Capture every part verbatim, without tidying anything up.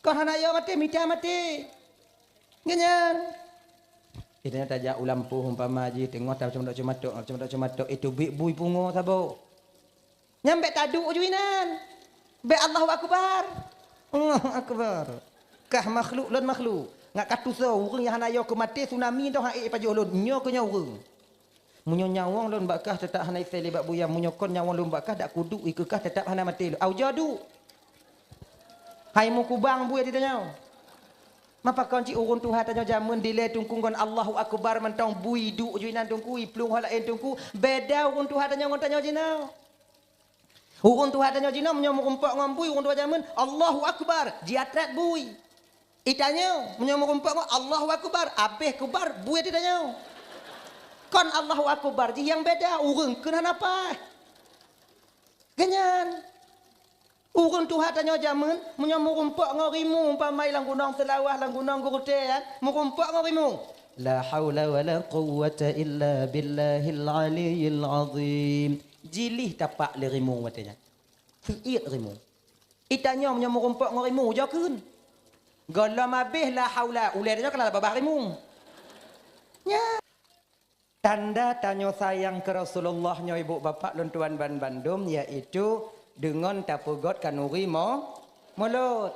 Kon hana yo maté, mita maté. Nyan. Kita tajak u lampôh umpama jih teungoh taceumatok-ceumatok, ceumatok-ceumatok, itu biet bui pungo saboh. Nyan bèk taduek ju inan. Bèk Allahu Akbar. Allahu Akbar. Kah makhluk lôn makhluk. Ngat ka tusoe ureueng nyang hana yo keu maté tsunami toh hana ék pajoh lôn. Nyoe keu nyoe ureueng. Meunyoe nyawöng lôn bak kah teutap hana isé lé bak buya, meunyoe kon nyawöng lôn bak kah dak kuduek ikeue kah teutap hana maté lôn. Au jadu. Hai meukubang bui di tanyoe. Mapa kon cit ureueng tuha tanyoe jameun dilèe teungku ngon Allahu Akbar mantong bui duek ju inan teungku, iplueng ho laén teungku, beda ureueng tuha tanyoe ngon tanyoe jinoe. Ureueng tuha tanyoe jinoe meunyoe meurumpok ngon bui ureueng tuha jameun, Allahu Akbar, jiatrat bui. Itanyoe meunyoe meurumpok ngon Allahu Akbar, abéh kubar bui di tanyoe. Kon Allahu Akbar jih nyang beda, ureueng kheun hana paih. Geuh nyan. Ureueng tuha tanyoe jameun, meunyoe meurumpok ngon rimueng, umpama lam gunong Seulawah, lam gunong Geurutée, kan, meurumpok ngon rimueng. La haula wala quwwata illa billahil aliyyil azim. Jilih tapak lé rimueng watée nyan. Seuiet rimueng. Itanyoe meunyoe meurumpok ngon rimueng, ujoe kheun. Gohlom abéh la haula, ulée tanyoe keulah babah rimueng. Nya. Tanda tanyoe sayang keu Rasulullah nyoe, ibu bapak lôn tuan ban bandum, yaitu deungon tapeugöt khanuri mo-, mulôt.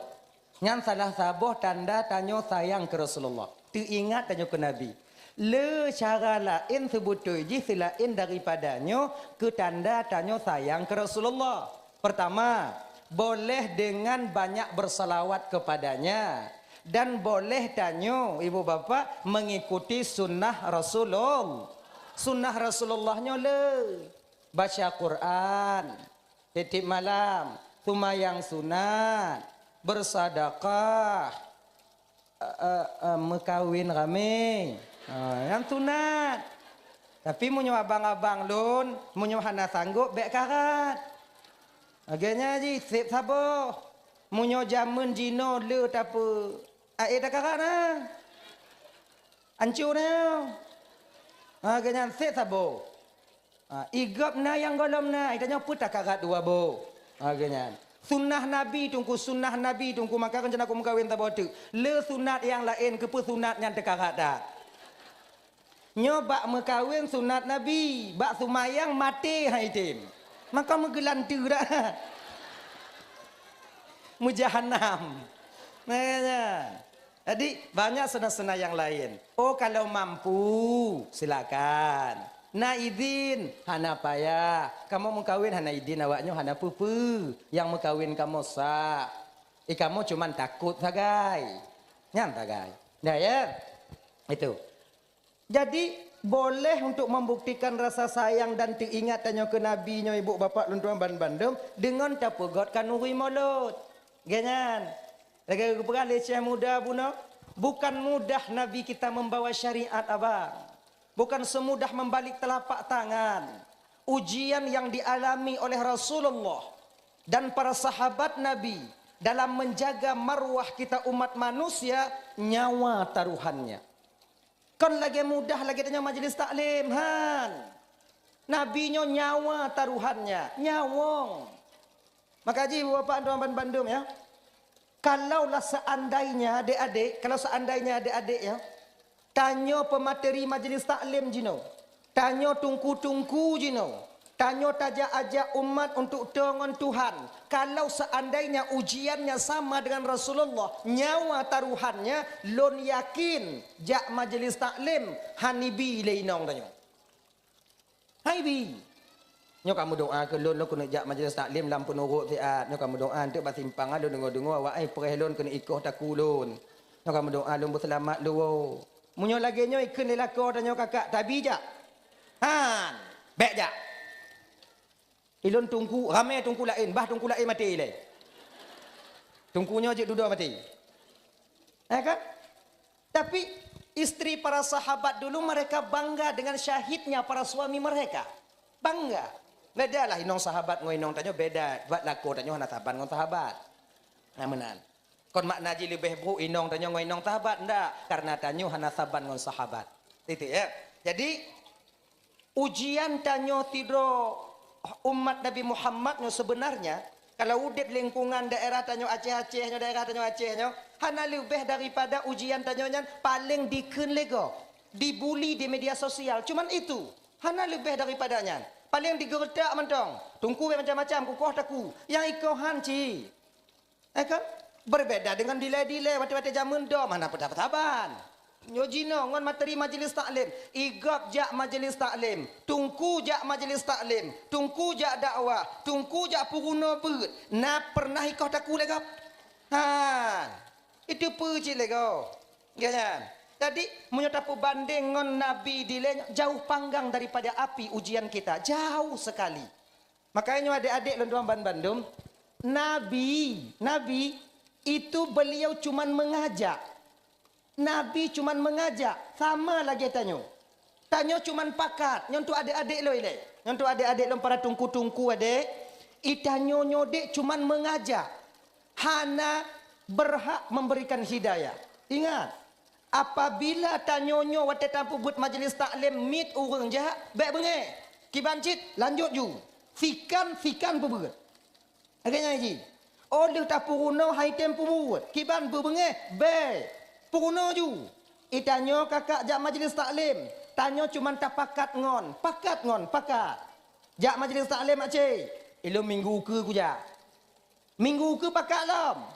Nyan salah saboh tanda tanyoe sayang keu Rasulullah. Teuingat tanyoe keu Nabi. Le cara laén seubeutôi jih seulaén daripada nyoe keu tanda tanyoe sayang keu Rasulullah. Pertama, boleh dengan banyak bersalawat kepadanya. Dan boleh tanyoe, ibu bapak, mengikuti sunnah Rasulullah. Sunnah Rasulullah nyoe le. Baca Quran, tiep-tiep malam, seumayang sunat, bersedekah, eh, eh, eh, meukawen ramé. Ha, nyan sunat. Tapi meunyoe abang-abang lôn, meunyoe hana sanggob, bèk karat. Lagèe nyan jih, sép saboh. Meunyoe jameun jinoe le tapeu, aé takarat na. Ancô na. Ha, lagèe nyan, sép saboh. Ha, i gob na nyang gohlom na, itanyoe peue takarat dua boh. Ha, lagèe nyan. Sunnah Nabi teungku, sunnah Nabi teungku, maka rencana ku meukawen saboh teuk. Le sunat nyang laén, keupeue sunat nyan teukarat that. Nyoe bak meukawen sunat Nabi, bak seumayang maté han item. Maka meugeulanteue dah. Meujahanam. Makanya, jadi banyak sunnah-sunnah nyang laén. Oh, kalau mampu, silakan. Na idin, hana payah. Kamoe meukawen hana idin, awaknyoe hana peue-peue. Nyang meukawen kamoe sah. Eh, kamoe cuman takot sagai. Nyan sagai. Dah ya? Itu. Jadi, boleh untuk membuktikan rasa sayang dan teuingat tanyoe keu Nabi nyoe, ibu bapak lôn tuan ban bandum, deungon tapeugöt khanuri mulôt. Lagèe nyan. Lagèe geupeugah lé Syekh Muda bunoe, bukan mudah Nabi kita membawa syariat, abang. Bukan semudah membalik telapak tangan. Ujian yang dialami oleh Rasulullah dan para sahabat Nabi dalam menjaga marwah kita umat manusia, nyawa taruhannya. Kon lagèe mudah lagèe tanyoe majlis taklim, han. Nabi nyoe nyawa taruhannya, nyawöng. Maka jih, ibu bapak, tuan ban bandum, ya. Kalaulah seandainya adik-adik, kalau seandainya adik-adik, ya, tanyoe peumateri majlis taklim jinoe, tanyoe teungku-teungku jinoe, tanyoe tajak-ajak umat untuk toe ngon Tuhan, kalau seandainya ujiannya sama dengan Rasulullah, nyawa taruhannya, lôn yakin jak majlis taklim han ibi lé inong tanyoe. Hai bi. Nyoe kamoe doa keu lôn, lôn keuneuk jak majlis taklim lam Peunurot siat. Nyoe kamoe doa, eunteuk bak simpang lôn deungoe-deungoe awak ai preh lôn keuneuk ikoh takue lôn. Nyoe kamoe doa lôn beuseulamat lôn. Meunyoe lagèe nyoe ikheun lé lakoe tanyoe kakak, tabi jak. Han, bèk jak. Ilôn teungku, ramé teungku laén, bah teungku laén maté ilèe. Teungku nyoe jeuet dudoe maté. Ya kan? Tapi istri para sahabat dulu mereka bangga dengan syahidnya para suami mereka. Bangga. Bedalah inong sahabat ngon inong tanyoe beda. Sebab lakoe tanyoe hana saban ngon sahabat. Nah, meunan. Kon makna jih leubeh brôk inong tanyoe ngon inong sahabat, ndak. Karena tanyoe hana saban ngon sahabat. Titik, ya. Jadi, ujian tanyoe sidroe umat Nabi Muhammad nyoe sebenarnya Kalau udeb lingkungan daerah tanyoe Aceh-Aceh nyoe, daerah tanyoe Aceh nyoe, hana leubeh daripada ujian tanyoe nyan paleng dikheun lé gob, dibuli di media sosial. Cuman itu, hana leubeh daripada nyan. Paleng digeuretak mantong. Teungku bèk macam-macam, kukoh taku. Nyang ikoh han cit. Eh kan? Berbeda dengan dilèe-dilèe watèe-watèe jameun dom hana peue saban. Nyoe jinoe ngon materi majelis taklim. Igob jak majelis taklim. Teungku jak majelis taklim. Teungku jak dakwah. Teungku jak peurunoe beuet. Na pernah ikoh taku lé gob? Ha. Itu peue cit lé gob. Ya kan? Jadi, meunyoe tapeubandeng ngon Nabi dilèe nyoe, jauh panggang daripada api ujian kita. Jauh sekali. Makanya nyoe adek-adek lôn tuan bandum, Nabi, Nabi itu beliau cuman mengajak. Nabi cuman mengajak, sama lagèe tanyoe. Tanyoe cuman pakat, nyoe untuk adek-adek lôn ilèe. Nyoe untuk adek-adek lôn para teungku-teungku adek, i tanyoe nyoe dek cuman mengajak, hana berhak memberikan hidayah. Ingat, apabila tanyoe nyoe watèe tapeubuet majelis taklim miet ureueng jak, bèk beungèh. Kiban cit, lanjut ju. Sikan-sikan peubuet. Lagèe nyan jih. Óh lheueh tapeurunoe hai tem peubuet. Kiban beubeungèh, bèk. Peurunoe ju. I tanyoe kakak jak majelis taklim. Tanyoe cuman tapakat ngon. Pakat ngon, pakat. Jak majelis taklim, Mak Cik. Ilôn minggu keue kujak. Minggu keue pakat lom.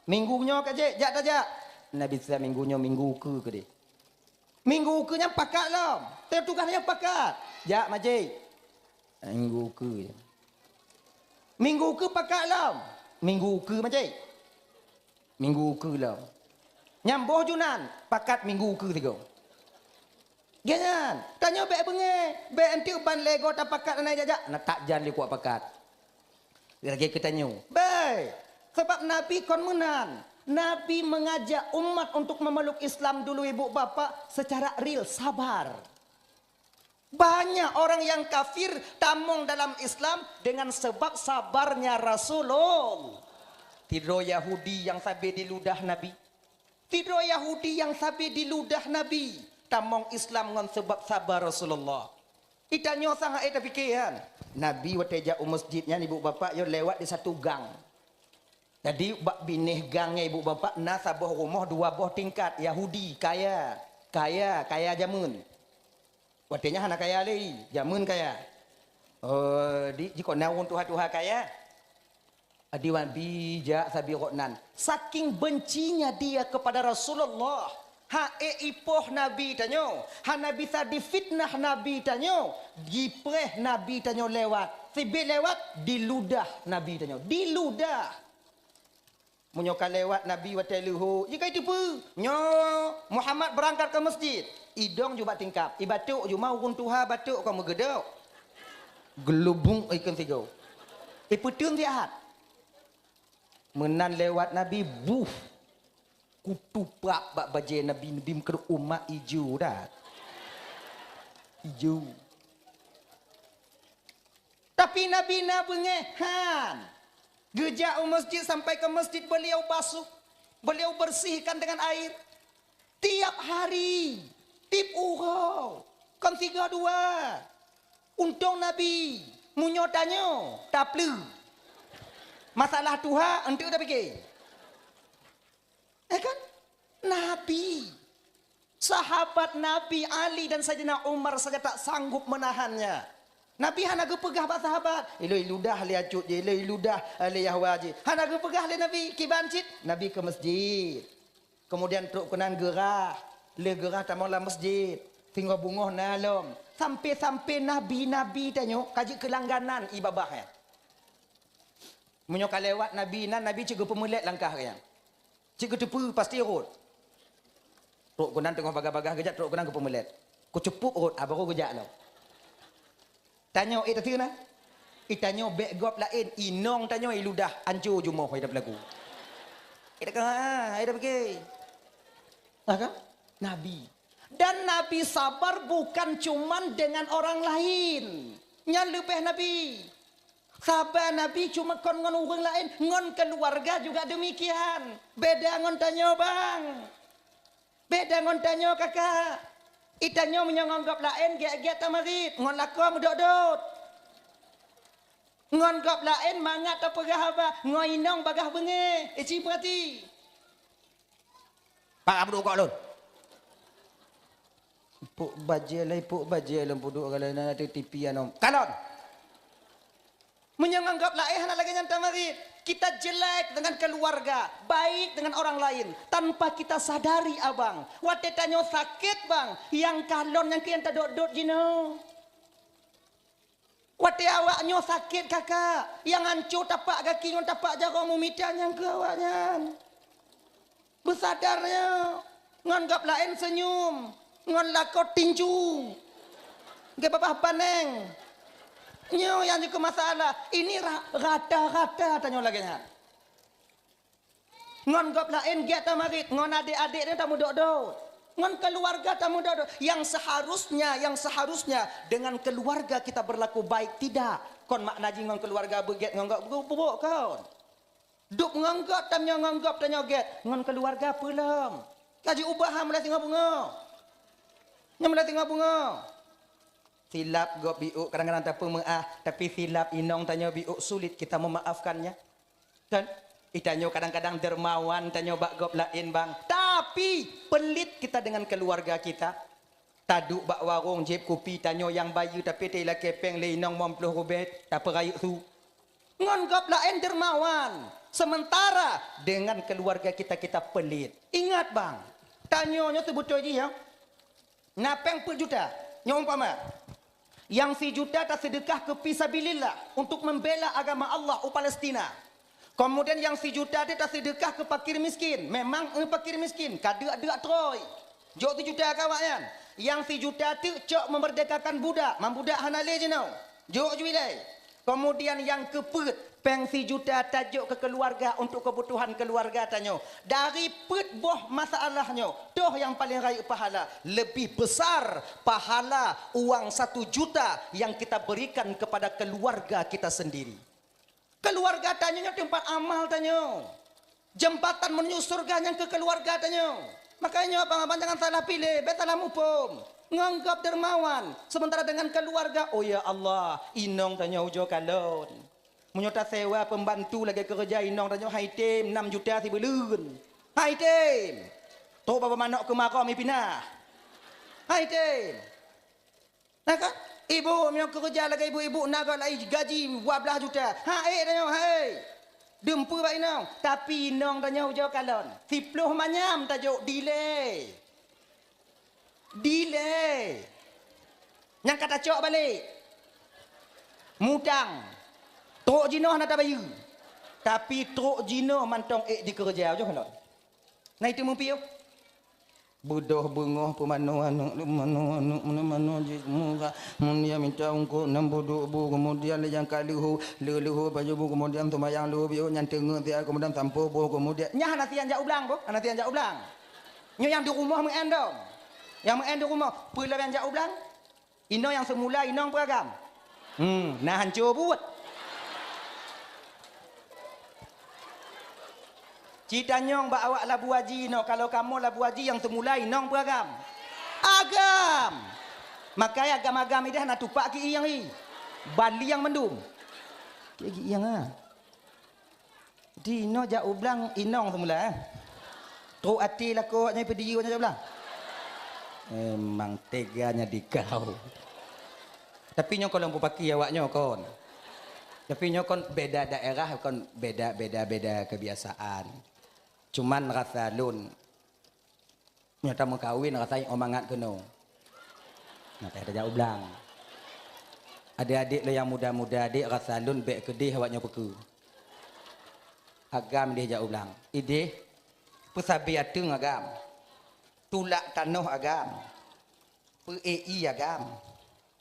Minggu nyoe ka jeuet, jak tajak. Na bisa minggu nyoe minggu keue keudeh. Minggu keue nyan pakat lom. Teutugas nyan pakat. Jak majik. Minggu keue. Minggu keue pakat lom. Minggu keue majik. Minggu keue lom. Nyang boh junan pakat minggu keue sigoe. Geuh nyan, tanyoe bèk beungèh, bèk enteuk ban lego tapakat hana jak-jak, na that jan lé kuat pakat. Lagèe keu tanyoe. Bèk. Sabab Nabi kon meunan. Nabi mengajak umat untuk memeluk Islam dulu, ibu bapak, secara real, sabar. Banyak orang yang kafir tamong dalam Islam dengan sebab sabarnya Rasulullah. Sidroe Yahudi nyang sabe diludah Nabi. Sidroe Yahudi nyang sabe diludah Nabi, tamong Islam ngon sabab saba Rasulullah. Geutanyoe sang hana tapike nyan. Nabi watèe jak u masjid nyan, ibu bapak, yo lewat di satu gang. Jadi, bak binéh gang nyan, ibu bapak, na saboh rumoh dua boh tingkat, Yahudi, kaya, kaya, kaya jameun. Watèe nyan hana kaya lé, jameun kaya. Oh, di, jikon na ureueng tuha-tuha kaya. Di Nabi jak sabe gobnyan. Saking bencinya dia kepada Rasulullah, hana ipoh Nabi tanyoe, hana bisa difitnah Nabi tanyoe, jipreh Nabi tanyoe lewat. Sibit lewat, diludah Nabi tanyoe. Diludah. Meunyoe ka lewat Nabi watèe leuhô, jih ka iteupeue, nyoe Muhammad beurangkat keu masjid. Idong ju bak tingkap, ibatok ju ma ureueng tuha batok ka meugeudok. Geulubong ikheun sigoe. Ipeuteun siat. Meunan lewat Nabi, buh. Kutuprap bak bajèe Nabi, Nabi meukeureuh umat ijo that. Ijo. Tapi Nabi na beungèh han. Geujak u masjid, sampai ke masjid beliau basuh, beliau bersihkan dengan air. Tiap hari, tiep uroe, kon sigoe dua. Untông Nabi, meunyoe tanyoe, tapleue. Masalah tuha, enteuk tapike. Eh kan? Nabi. Sahabat Nabi Ali dan Saidina Umar saja tak sanggup menahannya. Nabi hana geupeugah bak sahabat, "Ilôn iludah lé acut jih, ilôn iludah, eh, lé Yahwa jih." Hana geupeugah lé Nabi, kiban cit Nabi keu masjid. Kemudian trok keunan geurah, lheueh geurah tamong lam masjid. Singoh beungoh na lom. Sampai-sampai nabi-nabi tanyoe ka jeuet keu langganan ié babah nyan. Meunyoe ka lewat nabi nan, nabi cit geupeumeulet langkah geuh nyan. Cit geuteupeue pasti rhot. Trok keunan teungoh bagah-bagah geujak, trok keunan geupeumeulet. Keucupup rhot, ah, barô geujak lom. Tanyoe, eh, tateue na? Eh, tanyoe bèk gob laén, inong tanyoe iludah, anco jumoh hai tapeulaku. Eh, takah, hai tapike. Ah, kan? Nabi. Dan Nabi sabar bukan cuman dengan orang lain. Nyan leubeh Nabi. Saba Nabi cuma kon ngon ureueng laén, ngon keuluwarga juga deumikian. Beda ngon tanyoe, bang. Beda ngon tanyoe, kakak. I tanyoe meunyoe ngon gob laén, gèt-gèt tamarit, ngon lakoe meudot-dot. Ngon gob laén mangat tapeugah haba, ngon inong bagaih beungéh. Eh, ci peurati. Pak Abdul kok lôn. Puk bajée lé, puk bajée lôn puduk kalau na ada T V anom. Kalon. Meunyoe ngon gob laén hana lagée nyan tamarit. Kita jelek dengan keluarga, baik dengan orang lain tanpa kita sadari, abang. Watée tanyoe sakét, bang, nyang kalon nyang keu nyang tadot-dot jinoe. Watée awak nyoe sakét, kakak, nyang hanco tapak gaki ngon tapak jaroe meumita nyang keu awak nyan. Beusadar nyoe, ngon gob laén seunyum, ngon lakoe tinju, geubabah baneng. Nyoe nyang jeuet keu masalah. Ini ra-, rata-rata tanyoe lagée nyan. Ngon gob laén gét tamarit, ngon adék-adék nyoe tameudot-dot. Ngon keluarga tameudot-dot. Yang seharusnya, yang seharusnya dengan keluarga kita berlaku baik, tidak. Kon makna jih ngon keluarga beugét, ngon gob bu-, bu-, kon. Dub ngon gob tanyoe, ngon gob tanyoe gét, ngon keluarga peue lom. Ka jiubah mulai singoh beungoh. Nyoe mulai singoh beungoh. Silap gob biuk kadang-kadang tapeumeu'ah, tapi silap inong tanyoe biuk sulit kita memaafkannya. Kan? Ih, tanyoe kadang-kadang dermawan tanyoe bak gob laén, bang. Tapi pelit kita dengan keluarga kita. Taduek bak warong jieb kupi, tanyoe nyang bayeue, tapi teulakée péng lé inong limong ploh ribée tapeurayeuk su. Ngon gob laén dermawan, sementara dengan keluarga kita, kita pelit. Ingat, bang, tanyoe nyoe seubeutôi jih, ya. Na péng peuet juta, nyoe umpama. Nyang sijuta taseudeukah keu fisabilillah, untuk membela agama Allah u Palestina. Kemudian nyang sijuta teuh taseudeukah keu fakir miskin. Memang, eh, fakir miskin, ka deuk-deuk trôi. Jok sijuta keu awaknyan. Nyang sijuta teuh cok memerdekakan budak, mam budak hana lé jinoe. Jok ju ilée. Kemudian nyang keupeuet, péng sijuta tajok keu keuluwarga untuk keubutuhan keuluwarga tanyoe. Dari peuet boh masalah nyoe, toh nyang paleng rayeuk pahala, leubeh besar pahala uang satu juta yang kita berikan kepada keluarga kita sendiri. Keuluwarga tanyoe nyoe teumpat amal tanyoe. Jeumbatan menuju syeuruga nyang keu keuluwarga tanyoe. Makajih nyoe abang-abang jangan salah piléh, bék salah muphom. Ngon gob dermawan, sementara dengan keuluwarga, oh ya Allah, inong tanyoe ujoe kalon. Meunyoe tasewa peumbantu lagée keureuja inong tanyoe hai tem nam juta sibuleuen. Hai tem. Trok babah manok keumarong mipinah. Hai tem. Na ka? Ibu meunyoe keureuja lagée ibu-ibu na gob lai gaji dua blaih juta. Ha ék tanyoe, hai. Dum peue bak inong, tapi inong tanyoe ujoe kalon. Siploh manyam tajok dilée. Dilée. Nyang ka tacok balek. Mutang. Trok jinoe hana tabayeue. Tapi trok jinoe mantong ék jikeureuja ujoe kalon. Na itu meupiôh. Beudoh beungoh peumanoe aneuëk, manoe aneuëk, manoe, manoe jih murah. Mun dia minta ungkot nam buduk bu, kemudian lé nyang ka leuho, leuho baju bu, kemudian seumayang leuho biôh nyan teungeut siat, kemudian sampoe boh, kemudian nyan hana sian jak u blang boh, hana sian jak u blang. Nyoe nyang di rumoh meu'en dong. Nyang meu'en di rumoh, peue lom nyang jak u blang? Inong nyang seumula inong peue agam? Hmm, na hanco buet. Ci tanyong bak awak Labu Aji inoe, kalau kamoe Labu Aji nyang seumula inong peue agam? Agam. Makai agam-agam ideh na tupak ki ieng i. Bali nyang mandum. Ki ieng ah. Di inoe jak u blang inong seumula, eh. Trok até lakoe awaknyan peudiyeu awaknyan jak u blang. Memang teganya dikau. Tapi nyoe kon lôn peupaki awak nyoe kon. Tapi nyoe kon beda daerah, kon beda, beda, beda kebiasaan. Cuman rasa lôn, nyoe tameukawen rasa nyoe mangat keunoe. Nyoe tajak u blang. Adék-adék lôn nyang muda-muda, adék rasa lôn bék keudeh awak nyoe peukeue. Agam ideh jak u blang. Ideh peusabe ateueng agam. Tulak tanoh agam. Peu-éi agam.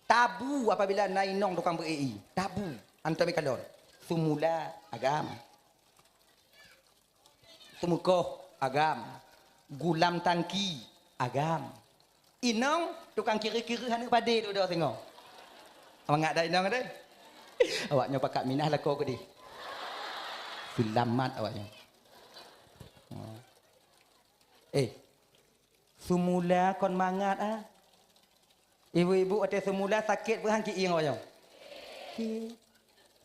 Tabu apabila na inong tukang peu-éi. Tabu. Antom ikalon. Seumula agam. Seumeukoh agam, gulam tangki agam. Inong tukang kiri-kiri aneuk padé dudoe singoh. Mangat dah inong deh. Awak nyoe pakat minah lakoe keudeh. Seulamat awak nyoe. Eh, seumula kon mangat ah. Ibu-ibu watée seumula sakét peue han ki ieng awak nyoe? Ki.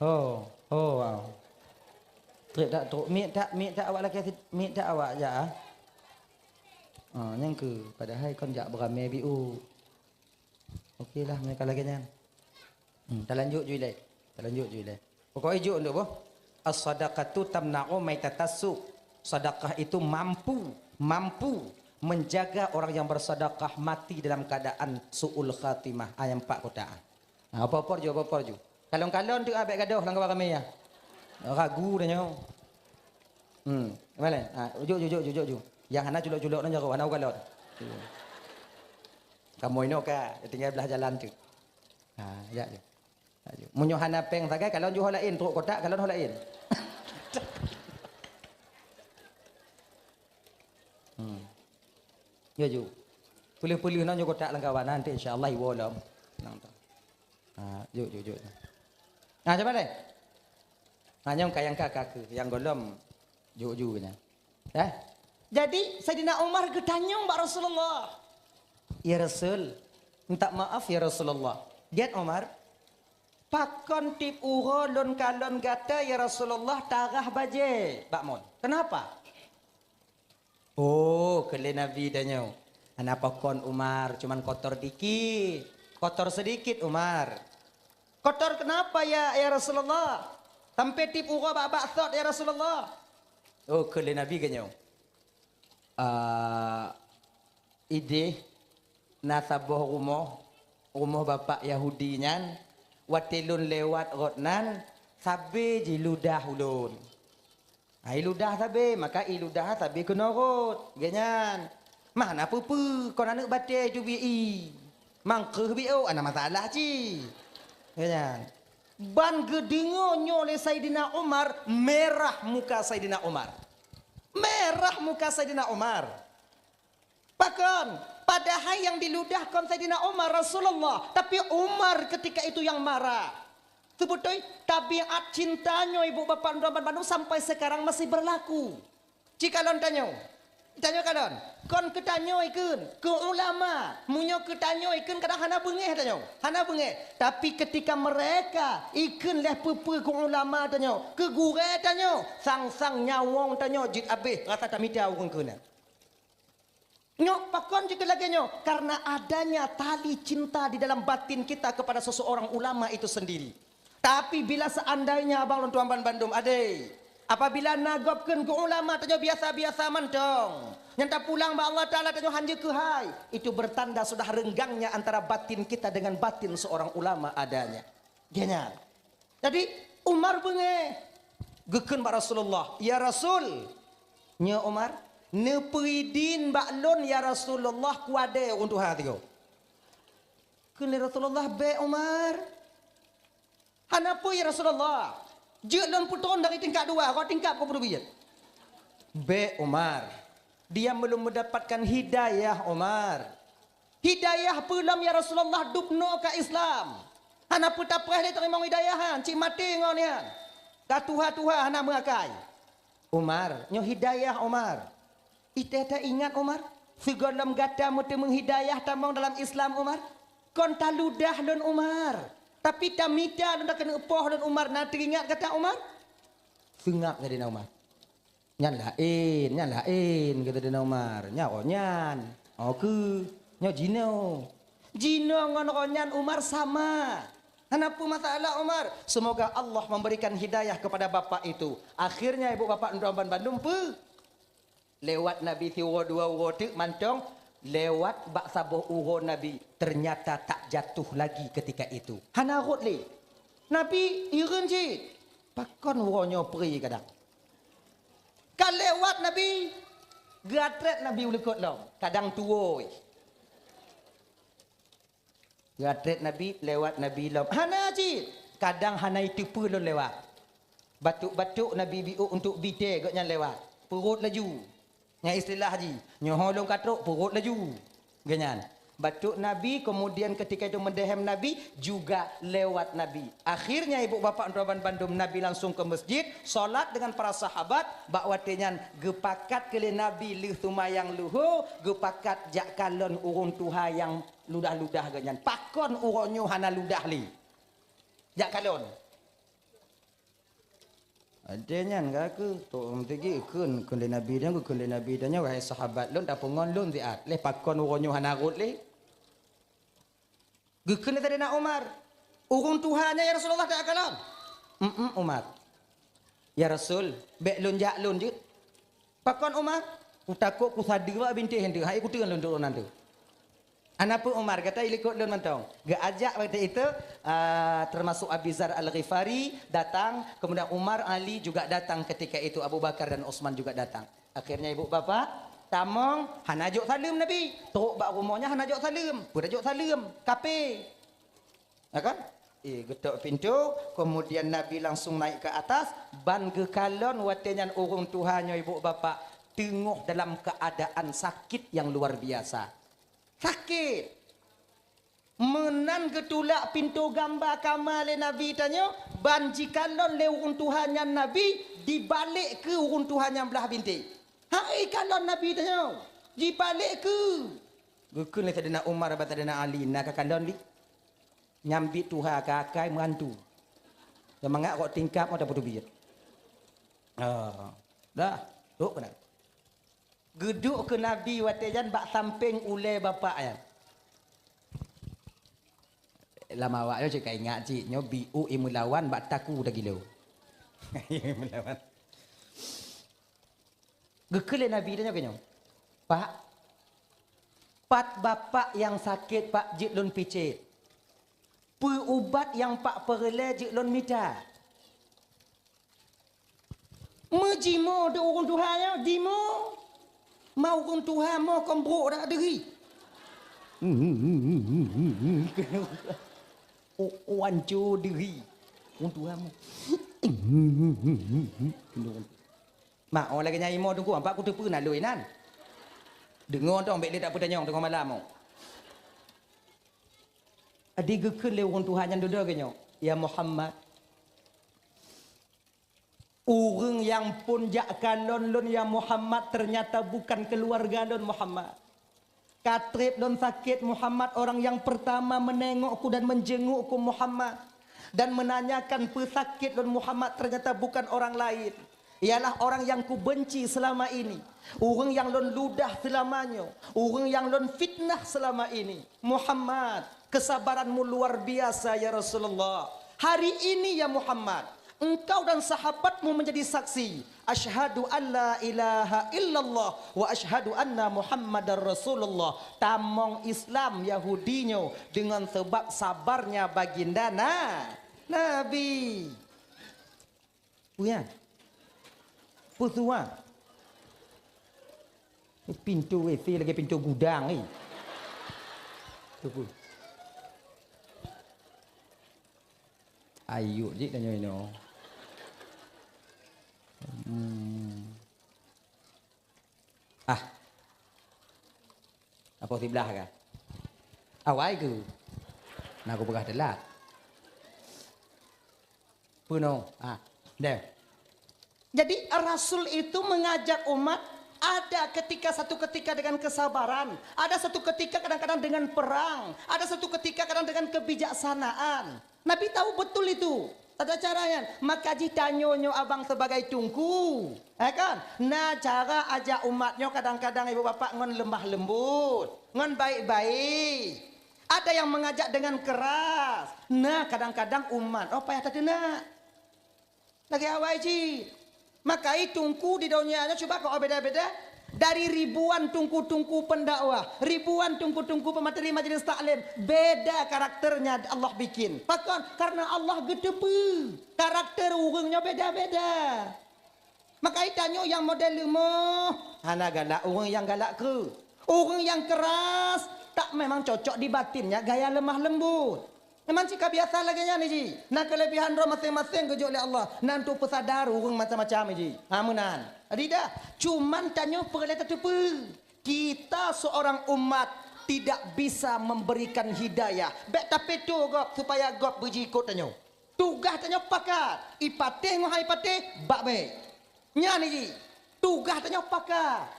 Oh, oh, wow. Trok tak trok, miet tak, miet tak awak lakée sit-, miet tak awak jak, ah? Oh, nyang keu, padahai kon jak beurame biu. Oke lah, meuka lagée nyan. Hmm, talanjut ju ilée. Talanjut ju ilée. Pokoknya jok untuk boh. As-sadaqatu tamna'u maitatassu. Sedekah itu mampu, mampu menjaga orang yang bersedekah mati dalam keadaan su'ul khatimah. Ayat empat kotak. Ha, apa-apa ju, apa-apa ju. Kalon-kalon tu abek gadoh lam kawan ramai ya. Ragu dah nyoe. Hmm, mana? Ha, ujuk, ujuk, ujuk, ujuk. Yang hana culok-culok nang jago, hana ugalon. Kamu inoe ka, tinggal belah jalan tu. Ha, ya, ya. Meunyoe hana péng sagai, kalon ju ho laén, trok kotak, kalon ho laén. Hmm. Ya, ju. Peuleuh-peuleuh nang ju kotak lam kawan, nanti insya Allah iwoe lom. Nang tu. Ha, ju, ju, ju. Nah, cuba deh. Nah, nyang ka, nyang ka, ka keu, nyang golom ju, ju nya. Eh? Jadi, Saidina Umar geutanyong bak Rasulullah. Ya Rasul, minta maaf ya Rasulullah. Giat Umar, pakon tiep uroe lôn kalon gata ya Rasulullah tarah bajée bak mon? Kenapa? Oh, keu lé Nabi tanyoe. Hana pakon Umar, cuman kotor dikit. Kotor sedikit Umar. Kotor kenapa ya, ya Rasulullah? Sampai tiep uroe bak-bak sot ya Rasulullah. Oh, keu lé Nabi geunyoe. Ah, ideh na saboh rumoh, rumoh bapak Yahudi nyan, watée lôn lewat rot nan, sabe jiludah ulôn. Ai ludah sabe, maka i ludah sabe keunoe rot. Geuh nyan. Mah na peue-peue, kon aneuk batée ju bi i. Mangkeuh bi ôk, hana masalah cit. Geuh nyan. Ban geudeungoe nyoe lé Saidina Umar, merah muka Saidina Umar. Merah muka Saidina Umar. Pakon? Padahai nyang diludah kon Saidina Umar, Rasulullah, tapi Umar ketika itu yang marah. Teubeutôi, tabiat cinta nyoe ibu bapak droe banmandum sampai sekarang masih berlaku. Cikalon tanyoe, tanyoe kalon, kon keu tanyoe ikheun, keu ulama. Meunyoe keu tanyoe ikheun kadang hana beungéh tanyoe, hana beungéh. Tapi ketika mereka ikheun lheueh peue-peue keu ulama tanyoe, keu gurée tanyoe, sang-sang nyawöng tanyoe jeuet abéh rasa tamita ureuëng keu na. Nyoe pakon jeuet lagée nyoe? Karena adanya tali cinta di dalam batin kita kepada seseorang ulama itu sendiri. Tapi bila seandainya abang lôn tuan banmandum adé, apabila na gob kheun keu ulama tanyoe biasa-biasa mantong, nyang tapulang bak Allah Taala tanyoe hanjeuet keuhai, itu bertanda sudah renggangnya antara batin kita dengan batin seorang ulama adanya. Geuh nyan. Jadi, Umar beungéh. Geukheun bak Rasulullah, "Ya Rasul, nyoe Umar, neupeuidin bak lôn ya Rasulullah kuadée ureuëng tuha tigo." Kheun lé Rasulullah, "Bék Umar." "Hana peue ya Rasulullah. Jeuet lôn peutrön dari tingkat dua, rot tingkat peuet." "Bék Umar. Dia belum mendapatkan hidayah Umar." "Hidayah peue lom ya Rasulullah, dubnoe ka Islam. Hana peue tapreh lé teurimong hidayah nyan, cit maté ngon nyan. Ka tuha-tuha hana meuakai." "Umar, nyoe hidayah Umar. Itée ta ingat Umar, sigohlom gata meuteumeung hidayah tamong dalam Islam Umar. Kon taludah lôn Umar. Tapi tamita lôn takeuneuk poh lôn Umar, na teuingat gata Umar?" Seungab nyan di na Umar. "Nyan laén, nyan laén," kata Saidina Umar. "Nyan roh nyan. Oh keu, nyoe jinoe." Jinoe ngon roh nyan Umar sama. "Hana peue masalah Umar. Semoga Allah memberikan hidayah kepada bapak itu." Akhirnya ibu bapak droe banmandum peue? Lewat Nabi siuroe dua uroe teuk mantong, lewat bak saboh uroe Nabi ternyata tak jatuh lagi ketika itu. Hana rhot lé. Nabi hireuen cit. Pakon uroe nyoe pri kadang. Ka lewat Nabi, geuatrét Nabi u likot lom, kadang tuwoe. Geuatrét Nabi, lewat Nabi lom. Hana cit. Kadang hana iteupeue lôn lewat. Batuk-batuk Nabi biôk untuk bite gobnyan lewat. Peurot laju. Nyang istilah jih, nyoe ho lôn ka trok, peurot laju. Gobnyan. Batuk Nabi, kemudian ketika itu mendehem Nabi, juga lewat Nabi. Akhirnya, ibu bapak droe banmandum, Nabi langsung ke masjid, salat dengan para sahabat, bak watée nyan geupakat keu lé Nabi lheueh seumayang luho, geupakat jak kalon ureuëng tuha nyang ludah-ludah gobnyan. Pakon uroe nyoe hana ludah lé? Jak kalon. Watèe nyan ka keu, tok meuteugi kheun, kheun lé Nabi nyan, kheun lé Nabi nyan, "Wahai sahabat lôn, tapeungon lôn siat. Lé pakon uroe nyoe hana rhot lé?" Geukheun lé Saidina Umar, "Ureueng tuha nyan, ya Rasulullah, takalon." "Em-em, Umar." "Ya Rasul, bèk lôn jak lôn jeuet." "Pakon, Umar?" "Kutakot kusadeue bak bintéh nyan teuh, hai kuteun lôn turonan teuh." "Hana peue, Umar, gata ilikot lôn mantong." Geuajak watèe itu, ah, termasuk Abi Dzar Al-Ghifari datang, kemudian Umar, Ali juga datang ketika itu, Abu Bakar dan Utsman juga datang. Akhirnya ibu bapak tamong, hana jok saleuem Nabi. Trok bak rumoh nyan hana jok saleuem. Peue tajok saleuem? Kafé. Ya kan? Eh, geutok pintoe, kemudian Nabi langsung naik ke atas, ban geukalon watèe nyan ureueng tuha nyoe ibu bapak teungoh dalam keadaan sakit yang luar biasa. Sakét. Meunan geutulak pintoe gamba kama lé Nabi tanyoe, ban jikalon lé ureueng tuha nyan Nabi, dibalek keu ureueng tuha nyan blah bintéh. Hai kalon Nabi tanyoe, jibalek keu. Geukheun lé Saidina Umar bak Saidina Ali, "Na kakalon lé? Nyan biet tuha ka akai meuantu. Seumangat rot tingkap mantong tapeutubiet." Ah, dah, trok keunan. Geuduek keu Nabi watèe nyan bak sampéng ulèe bapak nyan. Lam awak nyoe cit ka ingat cit, nyoe biôk imeulawan bak taku tagilo. Imeulawan. Geukheun lé Nabi tanyoe keu nyoe, "Pak, pat bapak nyang sakét, Pak, jeuet lôn picét? Peue ubat nyang Pak peureulèe jeuet lôn mita?" Meujimoe di ureueng tuha nyoe, jimoe. Ma ureueng tuha mo kon brok dak deuhi. O, o, anco deuhi. Ureueng tuha mo. Ma, oh, lagèe nyan imoe teungku, ampat kuteupeue nalôi nan. Deungoe tong, bèk lé tapeutanyong teungoh malam, oh. Adi geukheun lé ureueng tuha nyan dudoe keu nyoe, "Ya Muhammad, ureueng nyang phon jak kalon lôn, ya Muhammad, ternyata bukan keluarga lôn, Muhammad. Ka trép lôn sakét, Muhammad, orang yang pertama menengokku dan menjengukku, Muhammad, dan menanyakan peusakét lôn, Muhammad, ternyata bukan orang lain. Ialah orang yang kubenci selama ini, ureueng nyang lôn ludah seulama nyoe, ureueng nyang lôn fitnah seulama ini. Muhammad, kesabaranmu luar biasa, ya Rasulullah. Hari ini, ya Muhammad, engkau dan sahabatmu menjadi saksi. Asyhadu an la ilaha illallah wa asyhadu anna Muhammadar Rasulullah." Tamong Islam Yahudi nyoe deungon sabab sabarnya baginda na-, Nabi. Peue nyan? Peue tuan? Pintoe W C lagèe pintoe gudang, eh. Tunggu. Ayuk jih tanyoe inoe. Hmm. Ah. Apa siblah ka? Awai ke? Nah, aku peugah telat. Peunoh. Ah, deh. Jadi, Rasul itu mengajak umat, ada ketika, satu ketika dengan kesabaran, ada satu ketika kadang-kadang dengan perang, ada satu ketika kadang dengan kebijaksanaan. Nabi tahu betul itu tata caranya. Maka jih tanyoe nyoe abang sebagai teungku, eh kan? Na cara ajak umat nyoe kadang-kadang ibu bapak ngon lemah lembut, ngon baik-baik. Ada yang mengajak dengan keras. Na kadang-kadang umat, oh, payah tateunak. Lagèe awai cit. Maka i teungku di donya nyoe cuba keu beda-beda. Dari ribuan teungku-teungku pendakwah, ribuan teungku-teungku pemateri majelis taklim, beda karakternya Allah bikin. Pakon? Karena Allah geuteupeue karakter ureueng nyoe beda-beda. Maka i tanyoe nyang model leumoh, hana galak ureueng nyang galak kreueh. Ureueng nyang keras, tak memang cocok di batinnya gaya lemah lembut. Memang cit ka biasa lagèe nyan jih. Na keulebihan droe maséng-maséng geujok lé Allah. Na untuk peusadar ureueng macam-macam jih. Ha, meunan. Jadi dah, cuman tanyoe peureulèe tateupeue. Kita seorang umat tidak bisa memberikan hidayah. Bèk tapeutoe gob supaya gob beujiikot tanyoe. Tugaih tanyoe pakat. I patéh ngon hai patéh, bak bèk. Nyan jih. Tugaih tanyoe pakat.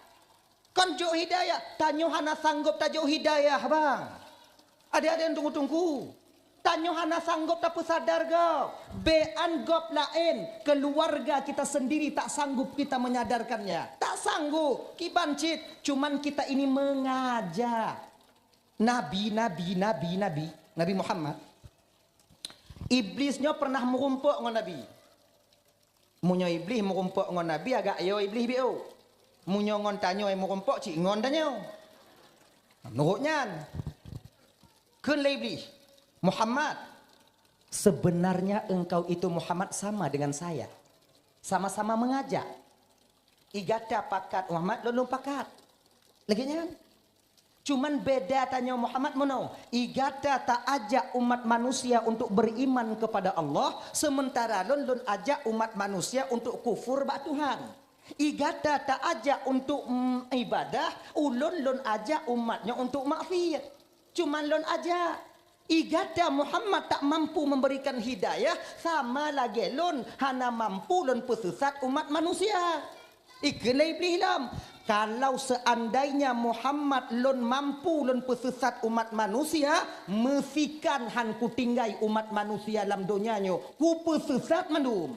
Kon jok hidayah, tanyoe hana sanggob tajok hidayah, bang. Adék-adék teungku-teungku. Tanyoe hana sanggob tapeusadar gob. Bean gob laén, keluarga kita sendiri tak sanggup kita menyadarkannya. Tak sanggup, kiban cit, cuman kita ini mengajak. Nabi, Nabi, Nabi, Nabi, Nabi Muhammad. Iblis nyoe pernah meurumpok ngon Nabi. Meunyoe Iblih meurumpok ngon Nabi, agak yo Iblih biôh. Meunyoe ngon tanyoe meurumpok, cit ngon tanyoe. Meunurot nyan, kheun lé Iblih, "Muhammad, sebenarnya engkau itu Muhammad sama dengan saya. Sama-sama mengajak. I gata pakat Muhammad, lôn lôn pakat." Lagée nyan. Cuman beda tanyoe Muhammad meunoe, i gata ta ajak umat manusia untuk beriman kepada Allah, sementara lôn lôn ajak umat manusia untuk kufur bak Tuhan. I gata ta ajak untuk, mm, ibadah, ulôn lôn ajak umat nyoe untuk maksiat. Cuman lôn ajak. I gata Muhammad tak mampu memberikan hidayah, sama lagée lôn hana mampu lôn peusesat umat manusia. Ikheun lé Iblih lom, "Kalau seandainya Muhammad lôn mampu lôn peusesat umat manusia, meusikan han kutinggai umat manusia lam donya nyoe, kupeusesat mandum.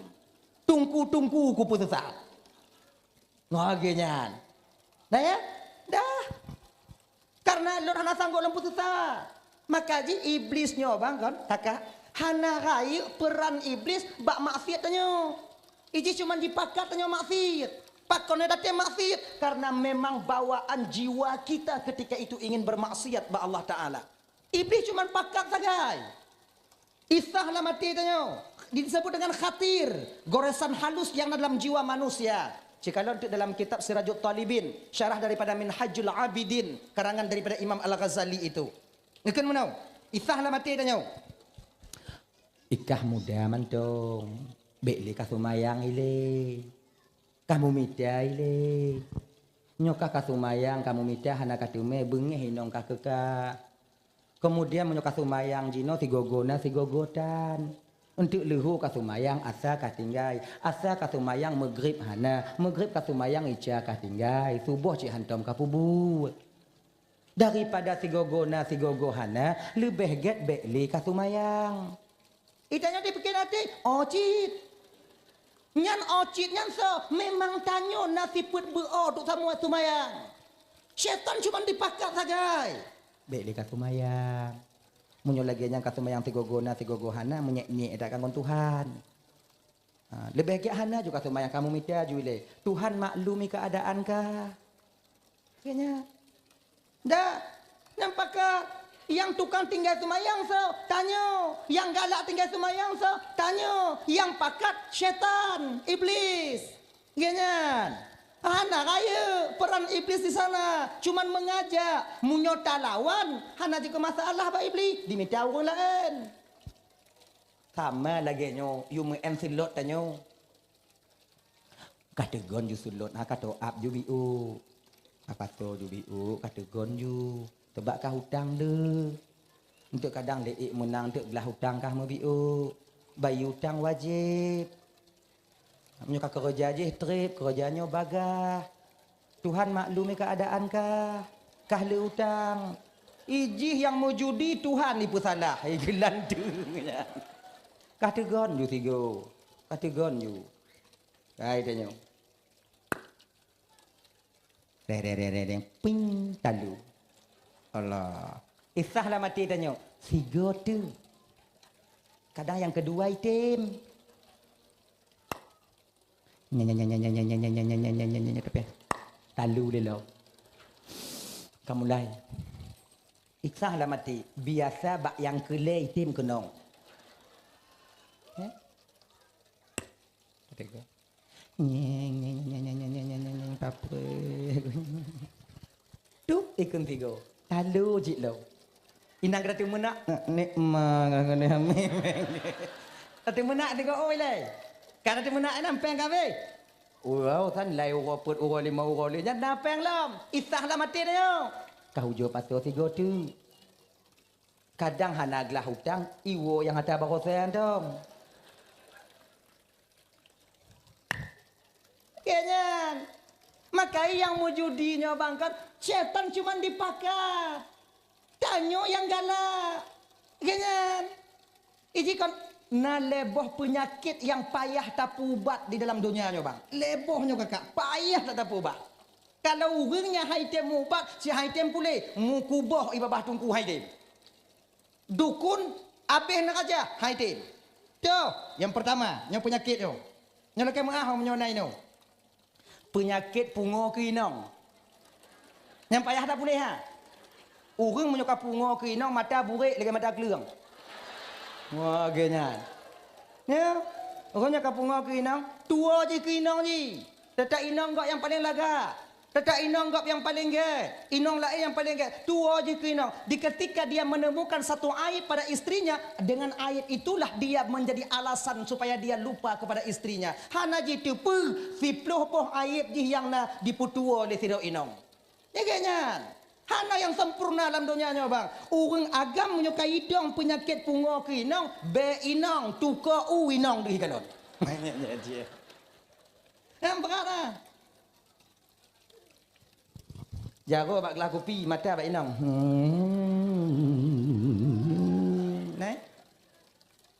Tungku-tungku kupeusesat." Lagée nyan. Dah ya? Dah. Karena lôn hana sanggob lôn peusesat. Maka jih Iblis nyoe bang kon, taka, hana rayeuk peran Iblis bak maksiat tanyoe. Ijih cuman jipakat tanyoe maksiat. Pakon datang maksiat? Karena memang bawaan jiwa kita ketika itu ingin bermaksiat bak Allah Taala. Iblis cuman pakat sagai. Isah lam até tanyoe disebut dengan khatir, goresan halus yang ada dalam jiwa manusia. Cikalon tu dalam kitab Sirajut Talibin, syarah daripada Minhajul Abidin, karangan daripada Imam Al-Ghazali itu. Ngeukheun meunoe, isah lam até tanyoe. Ikah muda mantong, bék lé ka seumayang ilée. Ka meumita ilée. Nyoe ka ka seumayang, ka meumita hana ka teumé, beungéh inong ka keuka. Keumudian meunyoe ka seumayang jinoe sigoe-goe na sigoe-goe tan. Eunteuk leuhô ka seumayang asa ka tinggai. Asa ka seumayang meugrib hana. Meugrib ka seumayang ica ka tinggai. Suboh cit hantom ka peubuet. Daripada sigoe-goe na sigoe-goe hana, leubeh gét bék lé ka seumayang. Itanyoe dipike até, oh cit. Nyan oh cit nyan soe? Memang tanyoe na sifeuet beu-o duek samuai seumayang. Syaitan cuman dipakat sagai. Bék lé ka seumayang. Meunyoe lagée nyan ka seumayang sigoe-goe na sigoe-goe hana, meunyék-nyék that ka ngon Tuhan. Ha, leubeh gét hana ju ka seumayang, ka meumita ju ilée. Tuhan maklumi keuadaan kah. Kayaknya. Dah, nyang pakat, nyang tukang tinggai seumayang soe? Tanyoe. Nyang galak tinggai seumayang soe? Tanyoe. Nyang pakat syaitan, iblis. Geuh nyan. Hana rayeuk peran iblis di sana, cuman mengajak. Meunyoe talawan, hana jeuet keu masalah bak iblis, dimita ureuëng laén. Sama lagée nyoe, yue meu'en seulot tanyoe. Ka teugon ju seulot, ha, ka toe ap ju biôk. Ka pasoe ju biôk, ka teugon ju. Teubak ka utang le. Eunteuk kadang lé ék meunang, eunteuk glah utang kah meubiôk. Bayeue utang wajéb. Meunyoe ka keureuja jih treb, keureuja nyoe bagaih. Tuhan maklumi keuadaan kah, kah le utang. Ijih nyang meujudi Tuhan ipeusalah, i geulanteue nyan. Ka teugon ju sigoe, ka teugon ju. Hai tanyoe. Re, re, re, re, re, ping, talu. Allah. Isah lam até tanyoe, sigoe teuh. Kadang nyang keudua item. Nya, nya, nya, tapi talu lé lom. Ka mulai. Isah lam até, biasa bak nyang keulhèe item keunong. Eh? Kata gua. Nyeng, nyeng, nyeng, papa. Tup ikun tigo. Talu jih lo. Inang kata teumeunak, nek ma ngene hamil. Kata teumeunak tigo oi lai. Kata teumeunak enam peng kabeh. Uroe san lai uroe peuet uroe lima uroe lé nyan na peng lom. Isah lam até nyoe. Kah ujoe pasoe tigo tu. Kadang hana glah utang, iwoe nyang ata baroe sayang dong. Keu nyan, makai nyang meujudi nyoe bang kan, syaitan cuman dipakat. Tanyoe nyang galak. Keu nyan, Iji kon na lhée boh peunyakét nyang payah tapeuubat di dalam donya nyoe, bang. Lhée boh nyoe, kakak, payah that tapeuubat. Kalau ureuëng nyang han item meuubat, si han item puléh, meukuboh i babah teungku han item. Dukun abéh neuraja han item. Toh, nyang peurtama, nyang peunyakét nyoe. Nyoe lakée meuáh meunyoe na inoe. Peunyakét pungoe keu inong. Nyang payah that puléh, ha? Ureuëng meunyoe ka pungoe keu inong, mata burék lagée mata kleueng. Wah, lagée nyan. Ya, ureuëng nyang ka pungoe keu inong, tuwoe jih keu inong jih. Teutap inong gob nyang paleng lagak. Teutap inong gob nyang paleng gét. Inong laén nyang paleng gét. Tuwoe jih keu inong. Di ketika dia menemukan satu aib pada istrinya, dengan aib itulah dia menjadi alasan supaya dia lupa kepada istrinya. Hana jiteupeue, siploh boh aib jih nyang na jipeutuwoe lé sidroe inong. Nyan gét nyan. Hana nyang sempurna lam donya nyoe, bang. Ureuëng agam meunyoe ka idong peunyakét pungoe keu inong, bék inong, tukoe u inong deuh kalon. Nyang brat ah. Jaroe bak glah kupi, mata bak inong. Hmm. Neh.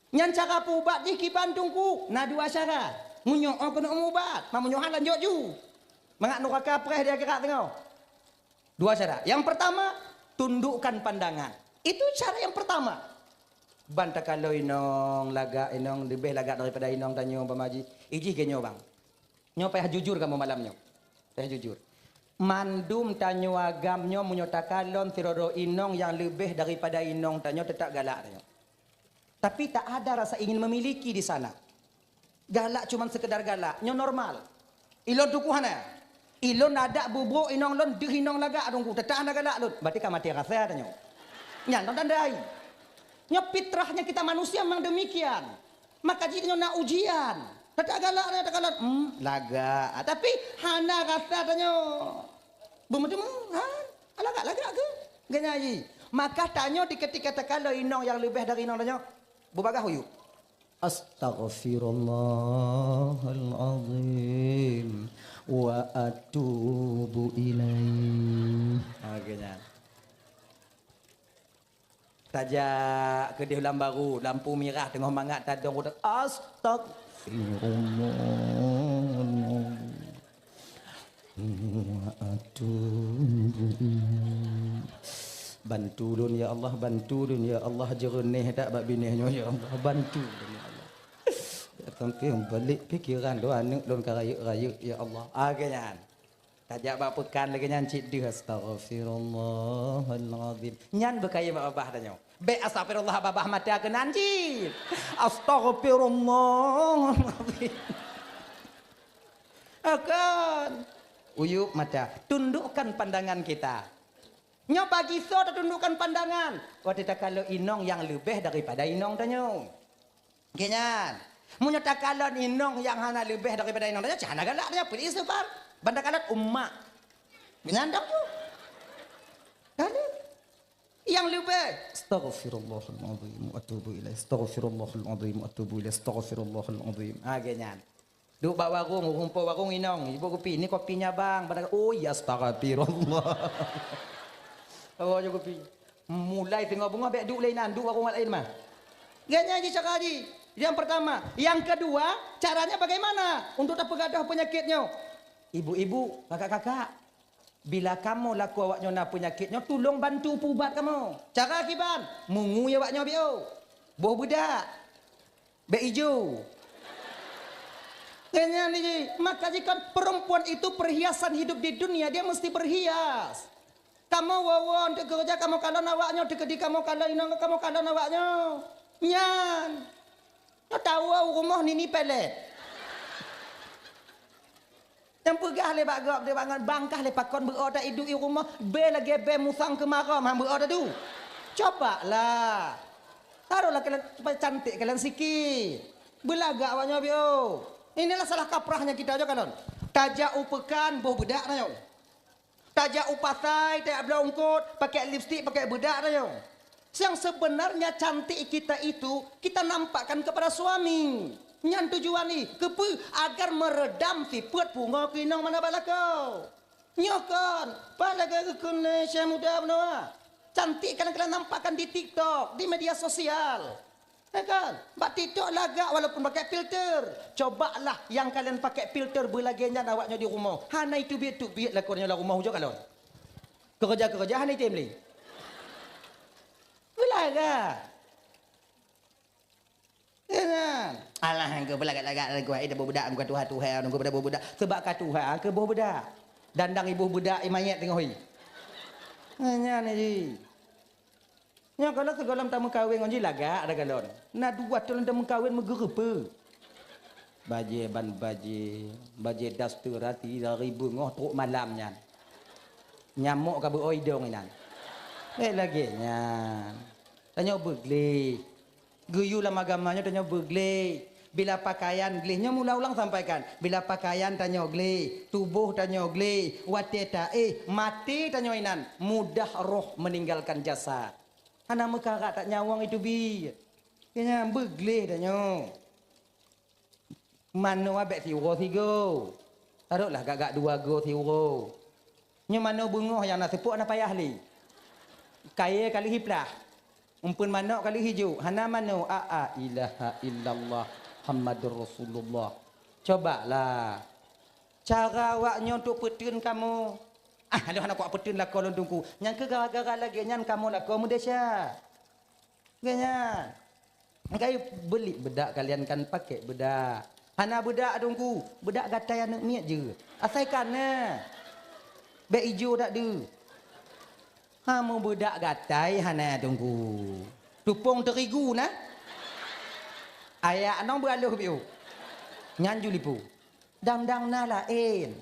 Nyan cara peuubat jih kiban teungku, na dua cara. Meunyoe keuneuk meuubat, ma meunyoe hana jok ju. Mangat nuraka preh di akhirat teungoh. Dua cara. Yang pertama, tundukkan pandangan. Itu cara yang pertama. Ban takalon inong, lagak inong, leubeh lagak daripada inong tanyoe, umpama jih. Ijih geuh nyoe, bang. Nyoe payah jujur kamoe malam nyoe. Payah jujur. Mandum tanyoe agam nyoe meunyoe takalon sidroe inong nyang leubeh daripada inong tanyoe, teutap galak tanyoe. Tapi tak ada rasa ingin memiliki di sana. Galak cuman sekedar galak, nyoe normal. Ilôn teungku hana. Ilôn adak bubuk inong lôn deuh inong lagak teungku, teutap hana galak lôn. Berarti ka maté rasa tanyoe. Nyan lôn tandai. Nyoe fitrahnya kita manusia memang demikian. Maka jih nyoe na ujian. Teutap galak, teutap galak. Hmm, lagak. Ah, tapi hana rasa tanyoe. Beumeuteumé, ha? Lagak-lagak keuh? Geuhnyan jih. Maka tanyoe di ketika takalon inong nyang leubeh dari inong tanyoe, beubagaih huyub. Astaghfirullahalazim wa atubu ilaih. Ha, geuhnyan. Tajak keudeh lam baru, lampu mirah teungoh mangat tadong udah, astagfirullah. Wa atubu ilaih. Bantu lôn ya Allah, bantu lôn ya Allah, jeureuneh that bak binéh nyoe ya Allah, bantu lôn ya Allah. Sampai balik pikiran lôn, aneuk lôn ka rayeuk-rayeuk ya Allah. Ah, geuhnyan. Tajak bak peukan lagée nyan cit deuh, astaghfirullahalazim. Nyan beukayém bak babah tanyoe. Bék astaghfirullah babah mata keunan cit. Astaghfirullahalazim. Akan. Uyub mata. Tundukkan pandangan kita. Nyoe bagi soe tatundukkan pandangan? Watée takalon inong nyang leubeh daripada inong tanyoe. Geuhnyan. Meunyoe takalon inong nyang hana leubeh daripada inong tanyoe, cit hana galak tanyoe, peue istighfar. Ban takalon umak. Geuhnyan dong tu. Kan? Nyang leubeh, astaghfirullahalazim wa atubu ilaih. Astaghfirullahalazim wa atubu ilaih. Astaghfirullahalazim. Ah, geuhnyan. Duek bak warong, ureuëng po warong inong, iboh kupi, "Ni kopinya, Bang." Padahai, "Oh, ya, astagfirullah." Oh, ya, kupi. Mulai teungoh beungoh bék duek lé inan, duek warong laén mah. Geuhnyan jih cara jih. Yang pertama. Yang kedua, caranya bagaimana untuk tapeugadôh peunyakét nyoe? Ibu-ibu, kakak-kakak, bila kamoe lakoe awak nyoe na peunyakét nyoe, tulông bantu peuubat kamoe. Cara kiban, meungui awak nyoe biôh. Boh beudak. Bék ijo. Geuhnyan jih, maka jih kan perempuan itu perhiasan hidup di dunia, dia mesti berhias. Kamoe woe-woe untuk keureuja, kamoe kalon awak nyoe, teukeudi kamoe kalon inong, kamoe kalon awak nyoe. Nyan. Nyoe tawoe u rumoh nini pelet. Nyang peugah lé bak gob, lé bak ngon, "Bang, kah lé pakon beuo ta iduek i rumoh, bée lagée bée musang keumarôm han beuo ta du." Coba lah. Tarohlah kalian supaya cantik kalian sikit. Beulagak awak nyoe biôh. Inilah salah kaprahnya kita nyoe kalon. Tajak u peukan boh beudak tanyoe. Tajak u pasai, tajak bloe eungkôt, pakai lipstik, pakai beudak tanyoe. Yang sebenarnya cantik kita itu kita nampakkan kepada suami. Nyan tujuan jih, keupeue? Agar meredam sifeuet pungoe keu inong mana bak lakoe. Nyoe kon, padahai geukheun lé Syekh Muda Beunoe. Cantik kadang-kadang nampakkan di TikTok, di media sosial. Nah kan? Bak TikTok lagak walaupun pakai filter. Cobalah nyang kalian pakai filter beulagèe nyan awak nyoe di rumoh. Hana teubiet-teubiet lakoe nyoe lam rumoh ujoe kalon. Keureuja-keureuja hana item lé. Beulagak. Ya kan? Alah, engkau beulagak-lagak lagu hai dah beubedak muka tuha-tuha, engkau pada beubedak. Sebab ka tuha, keu boh bedak. Dandang iboh bedak, i manyét teungoh i. Nyan ji. Nyoe kalau sigohlom tameukawen ngon jih lagak ada galon. Na dua tuleueng tameukawen meugeureupeue. Bajèe ban bajèe, bajèe daster hati dari beungoh trok malam nyan. Nyamok ka beuoi dong inan. Eh, lagèe nyan. Tanyoe beugleh. Geuyue lam agama nyoe tanyoe beugleh. Bila pakaian gleh, nyoe mula ulang sampaikan. Bila pakaian tanyoe gleh, tuboh tanyoe gleh, watèe taéh, maté tanyoe inan, mudah roh meninggalkan jasad. Hana meukarat that nyawöng itu bi. Keu nyan beugleh tanyoe. Manoe bèk siuroe sigoe. Tarotlah gak-gak dua goe siuroe. Nyoe manoe beungoh nyang na seupôt hana payah lé. Kayèe ka lheueh iplah. Umpeuen manok ka lheueh ijok. Hana manoe. A, a, ilaha illallah Muhammadur Rasulullah. Cobalah. Cara awak nyoe untuk peuteun kamoe. Ah, adoh hana kuat peuteun lakoe lôn Teungku. Nyang keu gara-gara lagèe nyan kamoe lakoe meudesya. Lagèe nyan. Engkai beulit beudak kalian kan pakai beudak. Hana beudak Teungku, beudak gatai aneuk miet jeuet. Asai ka na. Bèk ijo dak deuh. Ha, meubeudak gatai hana Teungku. Tupông terigu na. Ayak nong beualoh biôh. Nyan ju lipô. Dang-dang na laén.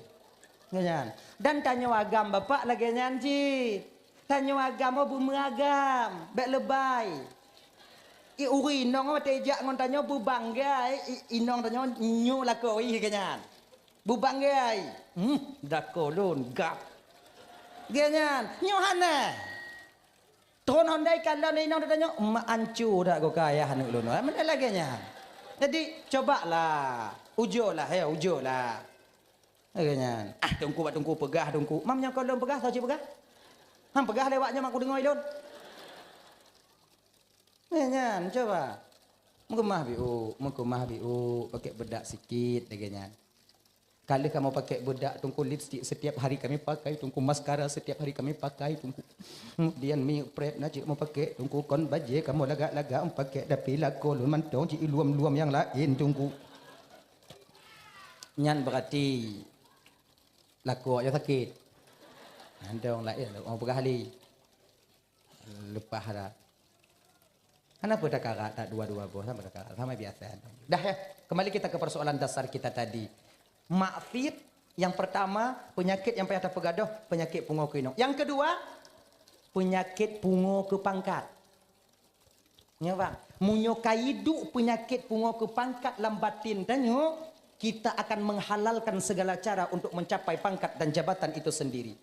Nyan. Dan tanyoe agam Bapak lagèe nyan cit. Tanyoe agam oh beumeuagam, bèk leubèi. I ureueng inong watèe jak ngon tanyoe beubanggai, i, inong tanyoe nyoe lakoe lagèe nyan. Beubanggai. Hmm, lakoe lôn gap. Lagèe nyan. Nyoe hana. Tron hondai kalon inong tanyoe, mak ancu dak goka ayah aneuk lôn. Meunan lagèe nyan. Jadi, cobalah. Ujolah, ya, ujolah. Lagèe nyan. Ah, Teungku bak Teungku peugah, Teungku. Mam nyang kon lôn peugah, soe cit peugah? Ham peugah lé awak nyoe mak kudeungoe lôn. Lagèe nyan, coba. Meukeumah biôk, meukeumah biôk, pakai beudak sikit lagèe nyan. Ka lheueh kamoe pakai beudak, Teungku, lipstik setiap hari kami pakai, Teungku, maskara setiap hari kami pakai, Teungku. Kemudian minyeuk prèt na cit meupakai, Teungku, kon bajèe kamoe lagak-lagak meupakai, tapi lakoe lôn mantong cit i luam-luam nyang laén, Teungku. Nyan berarti lakoe nyoe sakét. Mantong laén, oh, peugah lé. Leupah dah. Kenapa takarat tak dua-dua boh sama takarat? Sama biasa. Dah ya, kembali kita ke persoalan dasar kita tadi. Maksiat yang pertama, penyakit yang payah tapeugadôh, penyakit pungo keuinong. Yang kedua, penyakit pungo keu pangkat. Nyoe bang, meunyoe ka iduek penyakit pungo keu pangkat lam batin tanyoe, kita akan menghalalkan segala cara untuk mencapai pangkat dan jabatan itu sendiri.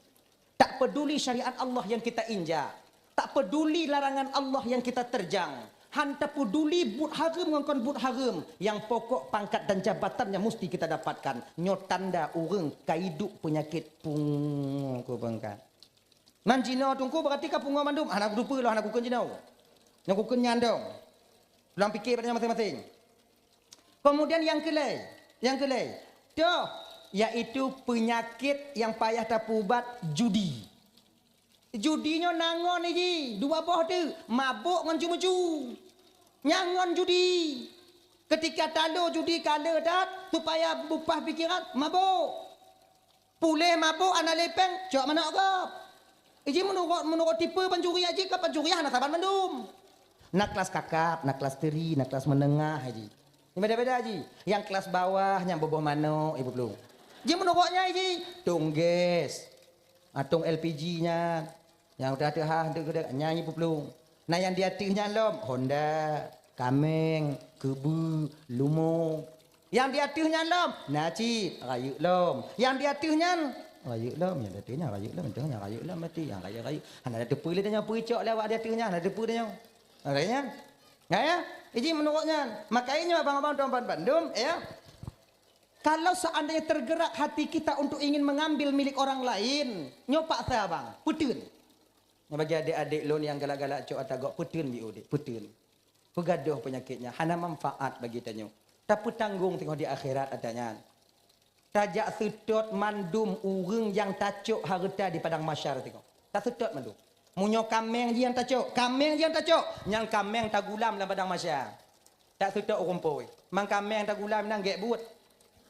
Tak peduli syariat Allah yang kita injak, tak peduli larangan Allah yang kita terjang, han tapeduli buet hareuem ngon kon buet hareuem, yang pokok pangkat dan jabatannya mesti kita dapatkan. Nyoe tanda ureueng ka iduek peunyakét pungo keu pangkat. Nan jinoe Teungku berarti ka pungo mandum, hana kuteupeu lôn, hana kukheun jinoe. Nyang kukheun nyan dong. Ulang pike bak nyan maséng-maséng. Kemudian nyang keulhèe, nyang keulhèe, toh, yaitu penyakit yang payah tapeuubat, judi. Judi nyoe na ngon iji, dua boh teuk, mabök ngon cu-meucu. Nyan ngon judi. Ketika talo judi ka le that, supaya beupah pikeran, mabök. Puléh mabök hana lé péng, cok manok gob. Iji meunurot, meunurot tipe pancuri aji ka pancuri hana saban mandum. Na kelas kakap, na kelas teri, na kelas menengah aji. Beda-beda aji. Nyang kelas bawah nyang boboh manok, ibu pelung. Ji meunurot nyan aji, tong gas. Ah, tong L P G nyan. Nyang teuhah-teuhah tu geude nyan ibu pelung. Na nyang di ateueh nyan lom, honda, kaméng, keubeue, leumo. Nyang di ateueh nyan lom, na cit, rayeuk lom. Nyang di ateueh nyan, rayeuk lom. Nyang di ateueh nyan, rayeuk lom. Nyang di ateueh nyan, rayeuk lom, mati. Nyang rayeuk-rayeuk. Hana teupeu lé tanyoe peucok lé awak di ateueh nyan, hana teupeu tanyoe. Makajih nyan. Nah, ya. Iji meunurot nyan. Makajih nyoe abang-abang tuan-tuan bandum, ya. Kalau seandainya tergerak hati kita untuk ingin mengambil milik orang lain, nyoe paksa abang, peuteun. Nyoe bagi adék-adék lôn nyang galak-galak cok ata gok, peuteun biôh dék, peuteun. Peugadôh peunyakét nyan, hana manfaat bagi tanyoe. Tapeutanggong singoh di akhirat ata nyan. Tajak seutôt mandum ureuëng nyang tacok hareuta di padang mahsyar singoh. Taseutôt mandum. Meunyoe kaméng jih nyang tacok, kaméng jih nyang tacok, nyang kaméng tagulam lam padang mahsyar. Tak seutôt ureuëng phôn. Mang kaméng tagulam nyan gét buet.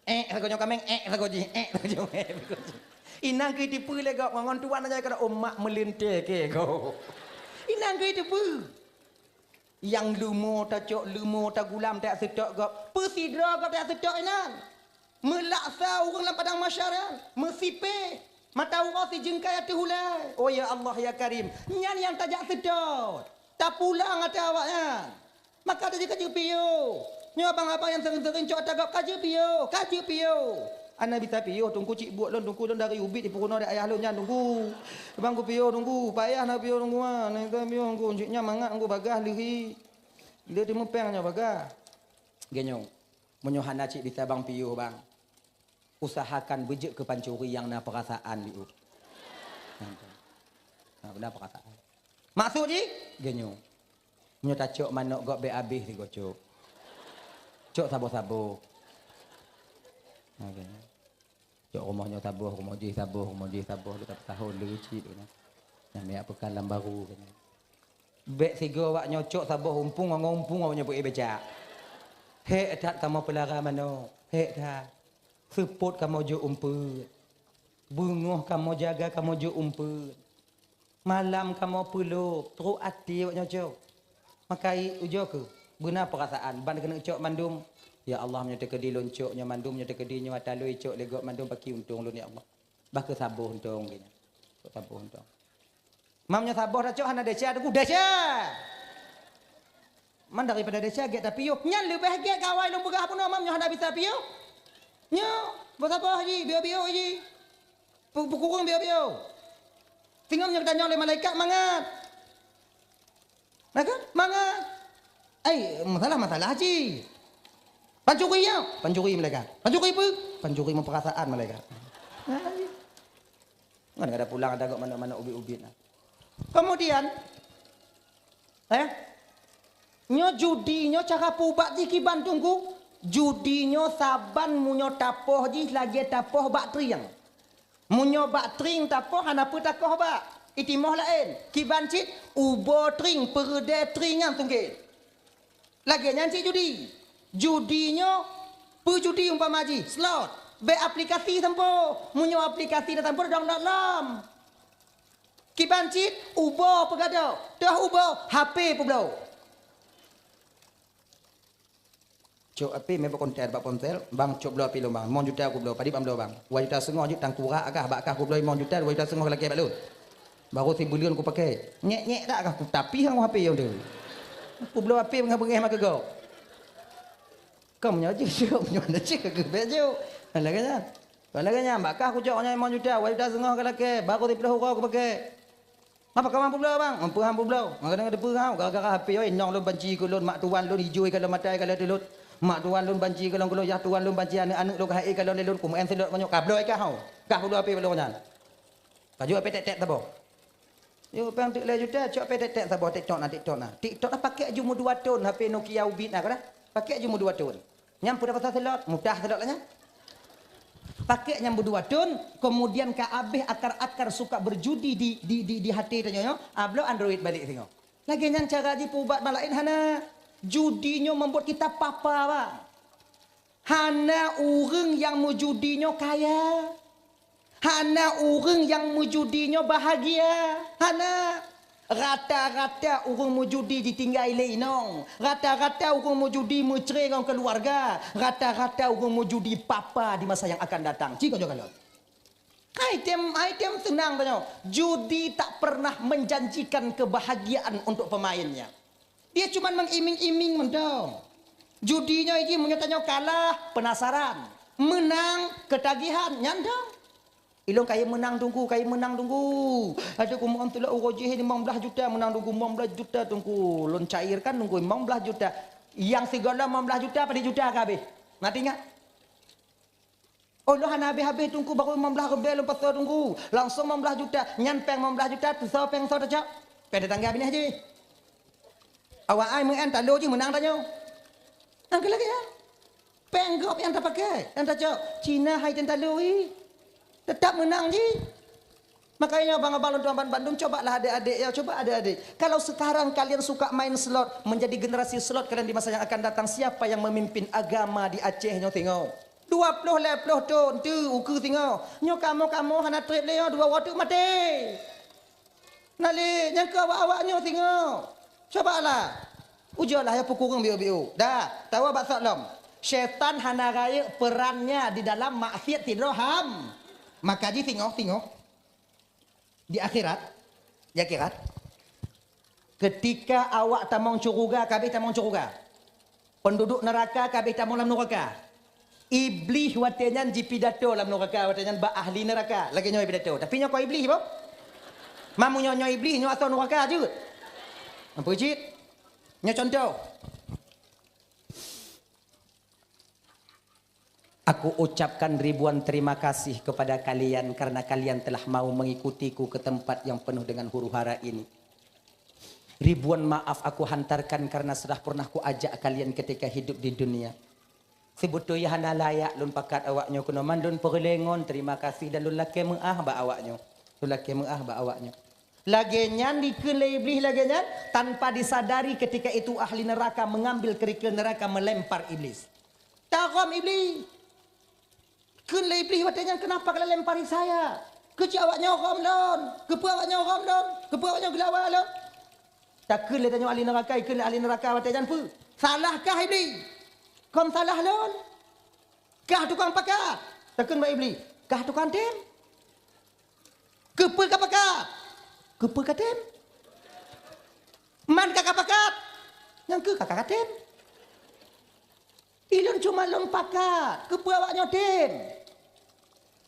Ék sagoe nyoe kaméng, ék sagoe jih, ék sagoe jih, ék sagoe jih. Inan keuh teupeue lé gob ngon tuan aja keunoe umat meulintèe keu gob. Inan keuh teupeue. Nyang leumo tacok, leumo tagulam tajak seutôt gob. Peusidroe gob tajak seutôt inan. Meulaksa ureuëng lam padang mahsyar nyan, meusipéh, mata uroe sijeungkai ateueh ulée. Oh ya Allah ya Karim, nyan nyang tajak seutôt. Tapulang ata awaknyan. Maka tajak ka jeuet piôh. Nyoe abang-abang nyang seuring-seuring cok ata gob ka jeuet piôh, ka jeuet piôh. Hana bisa piôh, Teungku, cit buet lôn, Teungku, lôn dari ubit di peurunoe di ayah lôn nyan, Teungku. Bang kupiôh, Teungku, payah na piôh, Teungku, ah. Nang piôh, Teungku, cit nyan mangat, Teungku, bagaih leuhi. Lé teumeupéng nyoe bagaih. Geuh nyoe. Meunyoe hana cit bisa bang piôh bang, usahakan beujeuet keu pancuri nyang na peurasaan di u. Nah, beuna peurasaan. Maksud jih? Geuh nyoe. Nyoe tacok manok gob bèk abéh sigoe cok. Cok saboh-saboh. Nah, geuh nyoe. Cok rumoh nyoe saboh, rumoh jih saboh, rumoh jih saboh, leuka tahun leucit. Nyang miyak peukan lam baru. Bèk sigoe awak nyoe cok saboh umpung ngon umpung awak nyoe beu becak. Hék that kamoe peulara manok, hék that. Seupôt kamoe jok umpeuet. Beungoh kamoe jaga kamoe jok umpeuet. Malam kamoe peulôk, trok até awak nyoe cok. Maka i ujoe keuh, beuna peurasaan, ban keuneuk cok mandum. Ya Allah, meunyoe teukeudi lôn cok nyoe mandum, nyoe teukeudi nyoe ata lôn cok lé gob mandum, pakri untông lôn, ya Allah. Bah keu saboh untông geuh nyan. Keu saboh untông. Mam nyoe saboh tacok hana desya, Teungku, desya. Man daripada desya gét tapiôh, nyan leubeh gét kawai lôn peugah bunoe, mam nyoe hana bisa piôh. Nyoe, boh saboh jih, biôh-biôh jih. Pu-, peukureueng biôh-biôh. Singoh nyoe geutanyong lé malaikat mangat. Nah kan? Mangat. Ai, masalah-masalah cit. Pancuri ya? Pancuri malaikat. Pancuri peue? Pancuri meupeurasaan malaikat. Nah, ngon kada pulang ada gok manok-manok ubit-ubit nah. Kemudian, eh, nyoe judi nyoe cara peuubat jih kiban Teungku. Judi nyoe saban meunyoe tapoh jih lagèe tapoh bak trieng. Meunyoe bak trieng tapoh hana peue takoh bak, itimoh laén. Kiban cit ubo trieng, peureudée trieng nyan tunggeng. Lagée nyan cit judi. Judi nyoe peue judi umpama jih, slot. Bék aplikasi sampoe. Meunyoe aplikasi na sampoe download lom. Kiban cit ubo peugadôh, toh ubo H P peubloe. Cok api meuba konten bak ponsel, bang cok bloe api lôn bang, limong juta kubloe, padit bang bloe bang. Dua juta seungoh jeuet tangkurak kah, bak kah kubloe limong juta, dua juta seungoh lakée bak lôn. Baru sibuleuen kupakai. Nyek-nyek tak kah kutapi hang api nyang tu. Kubloe api beungéh-beungéh mah keu gob. Kau meunyoe jeuet, jeuet, meunyoe hana jeuet, keu bék jeuet. Lagée nyan. Lagée nyan, bak kah kucok nyan limong juta, dua juta seungoh ka lakée, baru siplôh uroe kupakai. Ngapa kawan peubloe bang? Meupeuham peubloe. Kadang-kadang teupeue hau, gara-gara H P oi, inong lôn banci keu lôn, mak tuan lôn ijui ka lôn matai ka lôn tulot. Mak tuan lôn banci keu lôn, keu lôn yah tuan lôn banci aneuk-aneuk lôn ka hai ka lôn lé lôn, kumeu'en seulot meunyoe ka bloe ka hau. Kah peubloe H P bak lôn nyan. Ka jok H P tek-tek saboh. Yo pang teuk lhée juta, cok H P tek-tek saboh TikTok na, TikTok na. TikTok na pakék jumeuh dua thon H P Nokia ubit na ka dah. Pakék jumeuh dua thon. Nyan peue pasal seulot, mutah seulot lah nyan. Pakék nyang beudua thon, kemudian ka abéh akar-akar suka berjudi di, di, di, di hati tanyoe nyoe, ah, bloe Android balek singoh. Lagée nyan cara jipeuubat bak laén hana. Judi nyoe membuat kita papa, bang. Hana ureuëng nyang meujudi nyoe kaya. Hana ureuëng nyang meujudi nyoe bahagia. Hana. Rata-rata ureuëng meujudi jitinggai lé inong. Rata-rata ureuëng meujudi meucré ngon keuluwarga. Rata-rata ureuëng meujudi papa di masa nyang akan datang. Ci ka jok kalon. Item, item seunang tanyoe. Judi tak pernah menjanjikan kebahagiaan untuk pemainnya. Dia cuma mengiming-iming mantong. Judi nyoe jih meunyoe tanyoe kalah, penasaran. Menang, ketagihan, nyan dong. Ilôn kayém meunang Teungku, kayém meunang Teungku. Aduh, kumoh tulak uroe jih limong blaih juta meunang Teungku, limong blaih juta Teungku. Lôn cairkan Teungku, limong blaih juta. Nyang sigohlom limong blaih juta, padit juta ka habéh. Na teuingat? Oh, lôn hana habéh-habéh Teungku, baru limong blaih ribèe lôn pasoe Teungku. Langsong limong blaih juta, nyan péng limong blaih juta, teusoe péng soe tacok. Péng tetangga binéh jih. Awak ai meu'en talo jih meunang tanyoe. Nyang keu lagèe nyan. Péng gob nyang tapakai, nyang tacok. Cina hai ten talo hi. Teutap meunang jih. Makanya abang-abang lôn tuan ban bandum, cobalah adik-adik ya, coba adik-adik. Kalau sekarang kalian suka main slot, menjadi generasi slot kalian di masa yang akan datang, siapa yang memimpin agama di Aceh nyoe tengok? Dua ploh lhèe ploh thon tu ukeue singoh. Nyoe kamoe-kamoe hana trép lé nyoe dua uroe teuk maté. Nalé nyang keu awak-awak nyoe singoh. Cobalah. Ujoe lah ya peukureueng biôk-biôk. Dah, tawa bak sok lom. Syaitan hana rayeuk perannya di dalam maksiat sidroe ham. Maka jih singoh-singoh. Di akhirat, di akhirat, ketika awak tamong syeuruga, ka abéh tamong syeuruga. Penduduk neuraka ka abéh tamong lam neuraka. Iblih watèe nyan jipidato lam neuraka, watèe nyan bak ahli neuraka. Lagèe nyoe pidato. Tapi nyoe kon Iblih, boh. Mamu nyoe, nyoe Iblih, nyoe asoe neuraka jeuet. Ampôn cit. Nyoe contoh. Aku ucapkan ribuan terima kasih kepada kalian karena kalian telah mau mengikutiku ke tempat yang penuh dengan huru-hara ini. Ribuan maaf aku hantarkan karena sudah pernah kuajak kalian ketika hidup di dunia. Sibeutôi hana layak lôn pakat awak nyoe keunoe, man lôn peureulèe ngon terima kasih dan lôn lakèe meu'ah bak awak nyoe. Lôn lakèe meu'ah bak awak nyoe. Lagèe nyan dikheun lé Iblih lagèe nyan, tanpa disadari ketika itu ahli neraka mengambil kerikil neraka melempar Iblis. Tarhom Iblih. Kheun lé Iblih watèe nyan, "Kenapa kalian lempari saya? Keuh cit awak nyoe rhom lôn? Keupeue awak nyoe rhom lôn? Keupeue awak nyoe geulawa lôn?" Takheun lé tanyoe ahli neuraka, ikheun lé ahli neuraka watèe nyan peue? "Salahkah Iblih?" "Kon salah lôn." "Kah tukang pakat?" Takheun bak Iblih, "Kah tukang tem?" "Keupeue kapakat?" "Keupeue katem?" "Man ka kapakat?" "Nyang keuh ka katem." "Ilôn cuma lôn pakat, keupeue awak nyoe tem?"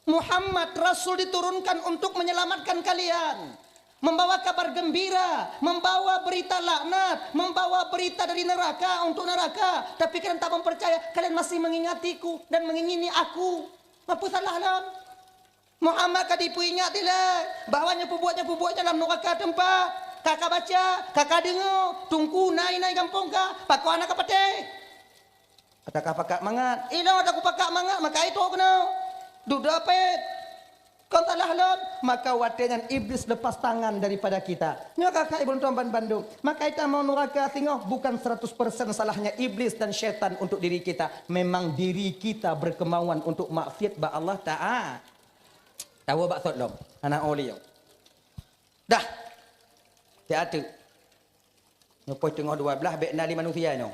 Muhammad Rasul diturunkan untuk menyelamatkan kalian, membawa kabar gembira, membawa berita laknat, membawa berita dari neraka untuk neraka. Tapi kalian tak mau percaya, kalian masih mengingatiku dan mengingini aku. Apa salah lôn? Muhammad ka dipeuingat dilèe bahwa nyang peubuet, nyang peubuet nyan lam nuraka teumpat. Ka kabaca, ka kadeungoe, teungku na inan gampông kah, pakon hana kapatéh. Ata ka pakat mangat, ilôn ata kupakat mangat, maka itu keunoe. Dudoe pet. Kon salah lôn, maka watèe nyan Iblis lepas tangan daripada kita. Nyoe ka kha ibu tuan ban bandum. Maka ita mau nuraka singoh bukan seratus persen salahnya Iblis dan syaitan untuk diri kita. Memang diri kita berkemauan untuk maksiat bak Allah Taala. Tawoe bak sot lom, hana olèe. Dah. Tiap teuk. Nyoe poh teungoh dua blaih bèk na lé manusia nyoe.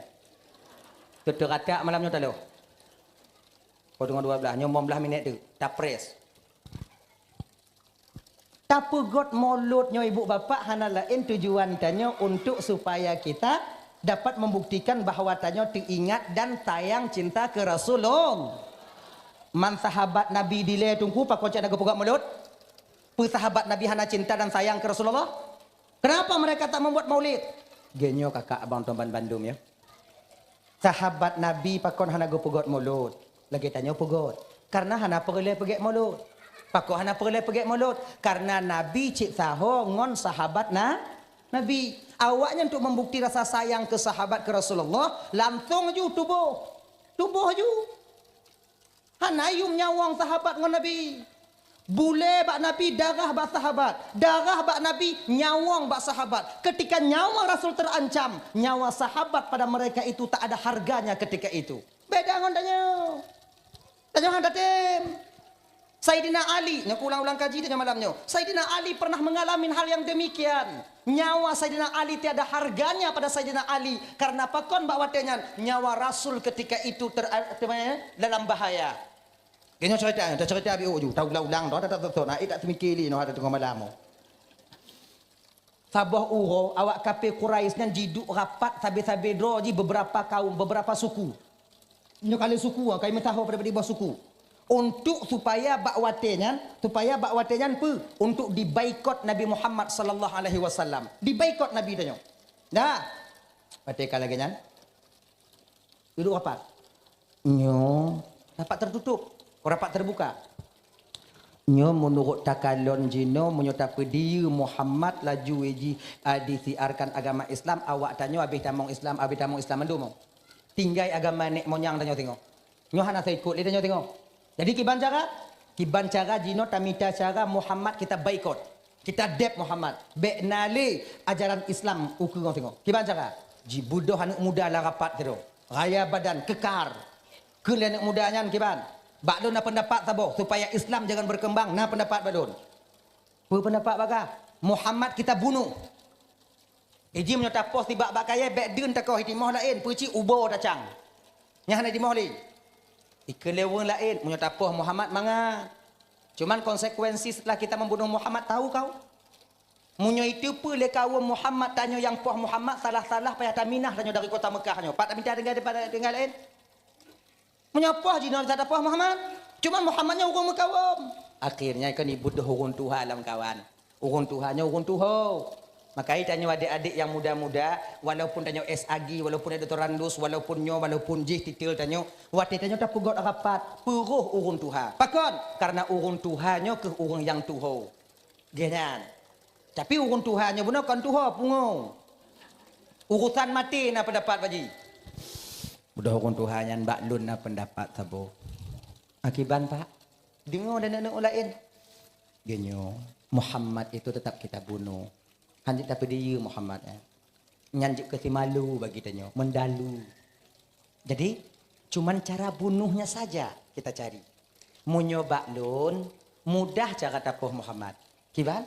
Teuteuratak malam nyoe taloh. Poh teungoh dua blaih, nyoe limong blaih minèt teuk. Tapres. Tapeugot mulod nyoe ibu bapak hana laén tujuan tanyoe untuk supaya kita dapat membuktikan bahwa tanyoe teuingat dan sayang cinta keu Rasulullah. Man sahabat Nabi dilèe teungku pakon cit hana geupeugot mulod? Peue sahabat Nabi hana cinta dan sayang keu Rasulullah? Kenapa mereka tak membuat maulid? Geuh nyoe kakak abang tuan ban bandum ya. Sahabat Nabi pakon hana geupeugot mulod? Lagèe tanyoe peugot. Karena hana peureulèe peugèt mulod. Pakon hana peureulèe peugèt mulod? Karena Nabi cit saho ngon sahabat na, Nabi. Awaknyan untuk membukti rasa sayang keu sahabat keu Rasulullah, langsung ju tuboh. Tuboh ju. Hana yuem nyawöng sahabat ngon Nabi. Bulèe bak Nabi, darah bak sahabat. Darah bak Nabi, nyawöng bak sahabat. Ketika nyawa Rasul terancam, nyawa sahabat pada mereka itu tak ada harganya ketika itu. Beda ngon tanyoe. Tanyoe hana tem. Saidina Ali, nyoe kuulang-ulang kaji tanyoe malam nyoe. Saidina Ali pernah mengalami hal yang demikian. Nyawa Saidina Ali tiada harganya pada Saidina Ali. Karena pakon bak watèe nyan, nyawa Rasul ketika itu ter-, ter-, dalam bahaya. Geuh nyoe cerita, cerita biôk ju. Taulang-ulang, dah, dah, dah, dah, nak, eh, tak teumikir lé, noh, ada tengah malam, oh. Saboh uroe, awak kafé Quraisy nyan jiduek rapat sabe-sabe droe jih beberapa kaum, beberapa suku. Nyoe kali suku, ah, kami tahu pada dibawah suku. Untuk supaya bak watèe nyan, supaya bak watèe nyan peue? Untuk dibaikot Nabi Muhammad sallallahu alaihi wasallam. Dibaikot Nabi tanyoe. Dah. Watèe ka lagèe nyan. Duduek rapat. Nyoe, rapat tertutup. Oh, rapat terbuka. Nyoe meunurot takalon jinoe, meunyoe tapeudieu Muhammad laju jih, a, disiarkan agama Islam, awak tanyoe habéh tamong Islam, habéh tamong Islam mandum. Tinggai agama nèk monyang tanyoe singoh. Nyoe hana seuikot lé tanyoe singoh. Jadi kiban cara? Kiban cara jinoe tamita cara Muhammad kita boikot. Kita deb Muhammad. Bèk na lé ajaran Islam u keue singoh. Kiban cara? Jibeudôh aneuk muda lam rapat keudroe. Raya badan, keukar. Kheun lé aneuk muda nyan kiban? Bak lôn na peundapat saboh, supaya Islam jangan berkembang, na peundapat bak lôn. Peue peundapat bagah? Muhammad kita bunuh. Iji meunyoe tapoh sibak bak kayèe, bèk deuen takoh i timoh laén, peue cit ubo tacang. Nyan hana timoh lé. Ikheun lé ureueng laén, meunyoe tapoh Muhammad mangat. Cuman konsekuensi setelah kita membunuh Muhammad, tahu kau? Meunyoe iteupeue lé kawöm Muhammad tanyoe nyang poh Muhammad, salah-salah payah taminah tanyoe dari kota Mekah nyoe. Pat taminah tinggai, tinggai laén? Meunyoe poh jinoe bisa tapoh Muhammad. Cuman Muhammad nyoe ureueng meukawöm. Akhirnya kan ibeudôh ureueng tuha lam kawan. Ureueng tuha nyoe ureueng tuho. Makajih tanyoe adék-adék nyang muda-muda, walaupun tanyoe S A G, walaupun doktorandus, walaupun nyoe, walaupun jih titel tanyoe, watèe tanyoe tapeugöt rapat, peuroh ureueng tuha. Pakon? Karena ureueng tuha nyoe keuh ureueng nyang tuho. Geuh nyan. Tapi ureueng tuha nyoe bunoe kon tuho, pungo. Urusan maté na peundapat bak jih. Beudôh ureueng tuha nyan, bak lôn na peundapat saboh. Akiban, Pak? Deungoe lé aneuk-aneuk laén. Geunyoe, Muhammad itu tetap kita bunuh. Hana jeuet tapeudieu Muhammad, eh. Nyan jeuet keu simalu bagi tanyoe, meudalu. Jadi, cuman cara bunuhnya saja kita cari. Meunyoe bak lôn, mudah cara tapoh Muhammad. Kiban?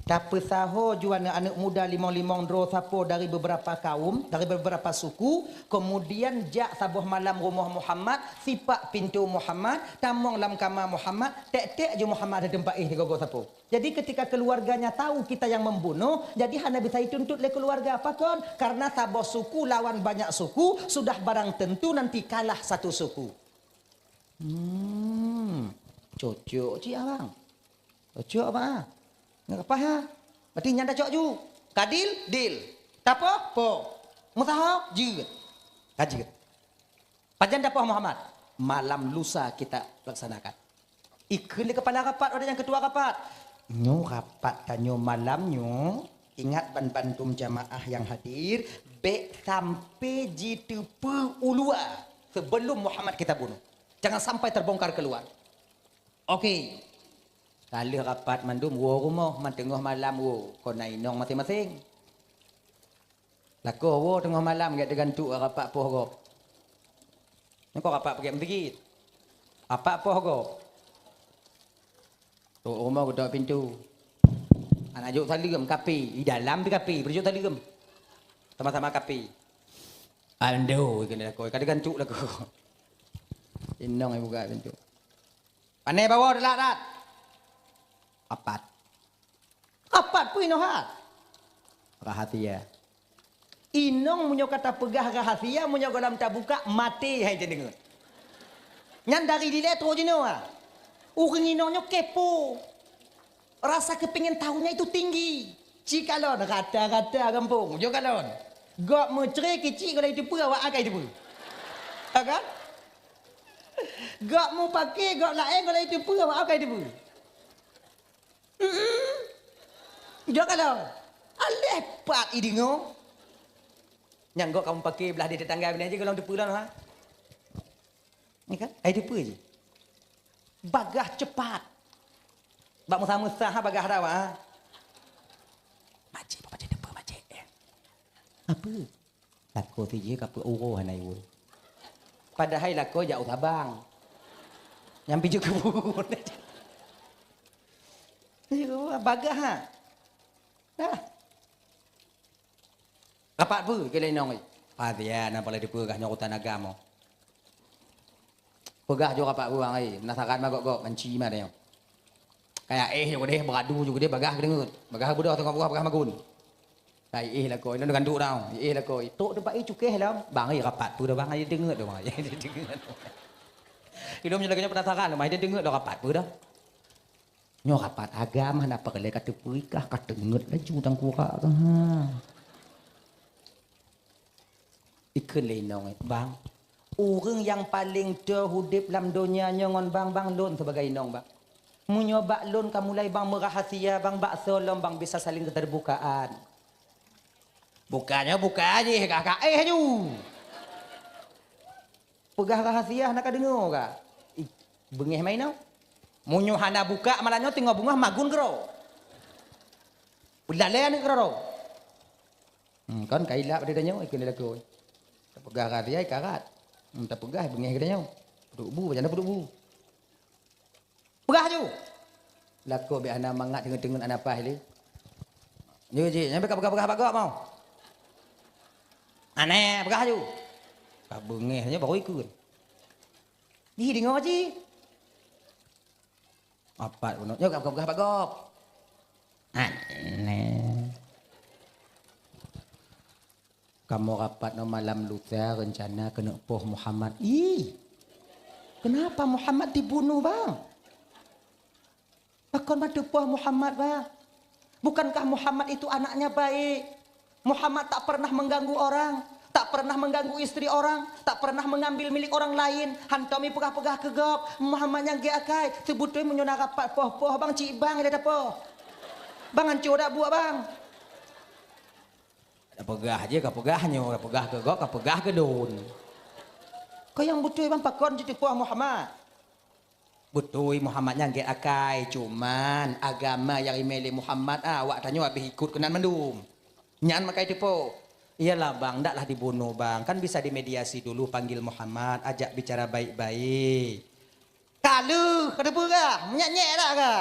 Tapeusaho ju aneuk-aneuk muda limong-limong droe sapo dari beberapa kaum, dari beberapa suku, kemudian jak saboh malam rumoh Muhammad, sipak pintoe Muhammad, tamong lam kama Muhammad, tek-tek ju Muhammad di teumpat éh digogo sapo. Jadi ketika keluarganya tahu kita yang membunuh, jadi hana bisa dituntut lé keluarga. Pakon? Karena saboh suku lawan banyak suku sudah barang tentu nanti kalah satu suku. Hmm, cocok cit abang. Cocok abang ah. Nggak apa ya? Berarti nyan dah cocok ju. Kadil, dil. Tapoh, po. Meusaho, jeuet. Ka jeuet. Pajan tapoh Muhammad? Malam lusa kita laksanakan. Ikheun lé kepala rapat, ada nyang ketua rapat. Nyoe rapat tanyoe malam nyoe, ingat ban bandum jamaah nyang hadir, bèk sampai jiteupeue u luwa sebelum Muhammad kita bunuh. Jangan sampai terbongkar keluar. Oke. Ka lheueh rapat mandum woe rumoh, man teungoh malam woe, kon na inong maséng-maséng. Lakoe woe teungoh malam gèt teugantuk rapat poh gob. Nyan kon rapat peuget meuseujid. Rapat poh gob. Trok rumoh geutok pintoe. Hana jok saleuem, kape. Di dalam pih kape, beujok saleuem. Sama-sama kape. Ando, keuneuk lakoe, ka teugantuk lakoe. Inong buka pintoe. Pane bawoe teulat that. Rapat. Rapat peue inoe that? Rahasia. Inong meunyoe ka tapeugah rahasia, meunyoe gohlom tabuka, maté hai tadeungeue. Nyan dari dilèe trok jinoe. Ureueng inong nyoe kepo. Rasa kepingin tahunya itu tinggi. Ci kalon rata-rata gampông, ujoe kalon. Gob meucre keucik gohlom jiteupeue, awak akai teupeue. Ha kan? Gob mupake, gob laén gohlom jiteupeue, awak akai teupeue. Mm-mm. Jok ka lom. Aléh pat ideungoe. Nyang gok kamoe pake blah di tetangga binéh jih gohlom teupeue lom, ha? Ni kan? Ai teupeue jih. Bagah cepat. Bak meusa-meusa ha bagah dawa, ha? Makcik, papa cit teupeue, makcik, eh. Apa? Lakoe si jih ka peu uroe hana iwoe. Padahai lakoe jak u Sabang. Nyang pijôh keu buku. Bagah, ha? Nah. Rapat peue keu lé inong, eh? Padia na pala dipeugah nyoe urusan agama. Peugah ju rapat buang ai, penasaran ma gok-gok, manci ma tanyoe. Kaya éh ju keudeh, beuradu ju keudeh, bagah keudeungeut. Bagah beudôh teungoh buah, bagah magun. Kai éh lakoe, lôn gantuk tau. Éh lakoe, tok teumpat éh cukéh lom. Bang, ai rapat peue dah bang, ai deungeut dah bang, ai deungeut. Ilôn nyoe lagèe nyoe penasaran, mai deungeut dah rapat peue dah. Nyoe rapat agama, hana peureulèe ka teupeue kah, ka teungeut laju tangkurak kah. Ikheun lé inong, eh, bang, ureueng nyang paleng toh udép lam donya nyoe ngon bang, bang, lôn sibagai inong, bang. Meunyoe bak lôn ka mulai bang meurahsia, bang bak soe lom bang bisa saling keterbukaan. Bukannya buka jih, ka, ka, eh, ju. Peugah rahsia hana ka deungoe ka. Ih, beungéh mai nyoe. Meunyoe hana buka malam nyoe teungoh beungoh magun keudroe. Peulalé aneuk keudroe. Hmm, kon ka ilap di tanyoe, ikeu lakoe. Tapeugah rahsia ikarat. Hmm, tapeugah beungéh geutanyoe. Peuduek bu, macam mana peuduek bu? Peugah ju. Lakoe bék hana mangat teungeut-teungeut hana paih lé. Nyoe jih, nyan bék ka peugah-peugah bak gob mau. Aneh, peugah ju. Ka beungéh nyoe baru ikheun. Jih deungoe jih. Apat bunoe, nyoe ka peugah-peugah bak gob. Aneh. Kamoe rapat nyoe malam lusa reuncana keuneuk poh Muhammad. Ih, kenapa Muhammad dibunuh, bang? Pakon ban teupoh Muhammad, bang? Bukankah Muhammad itu anaknya baik? Muhammad tak pernah mengganggu orang, tak pernah mengganggu istri orang, tak pernah mengambil milik orang lain. Hantom ipeugah-peugah keu gob, Muhammad nyang gét akai. Seubeutôi meunyoe na rapat poh-poh, bang, cit bang ida tapoh. Bang, hanco dak buet, bang? Ka peugah jih, ka peugah nyoe, ka peugah keu gob, ka peugah keu lôn. Ka nyang beutôi bang pakon jiteupeue Muhammad? Beutôi Muhammad nyan gét akai, cuman agama nyang imé lé Muhammad, ah, awak tanyoe habéh ikot keunan mandum. Nyan makajih teupeue. Iyalah bang, ndaklah dibunuh bang. Kan bisa dimediasi dulu, panggil Muhammad, ajak bicara baik-baik. Ka lheueh, ka teupeugah, meunyak-nyek dak ka?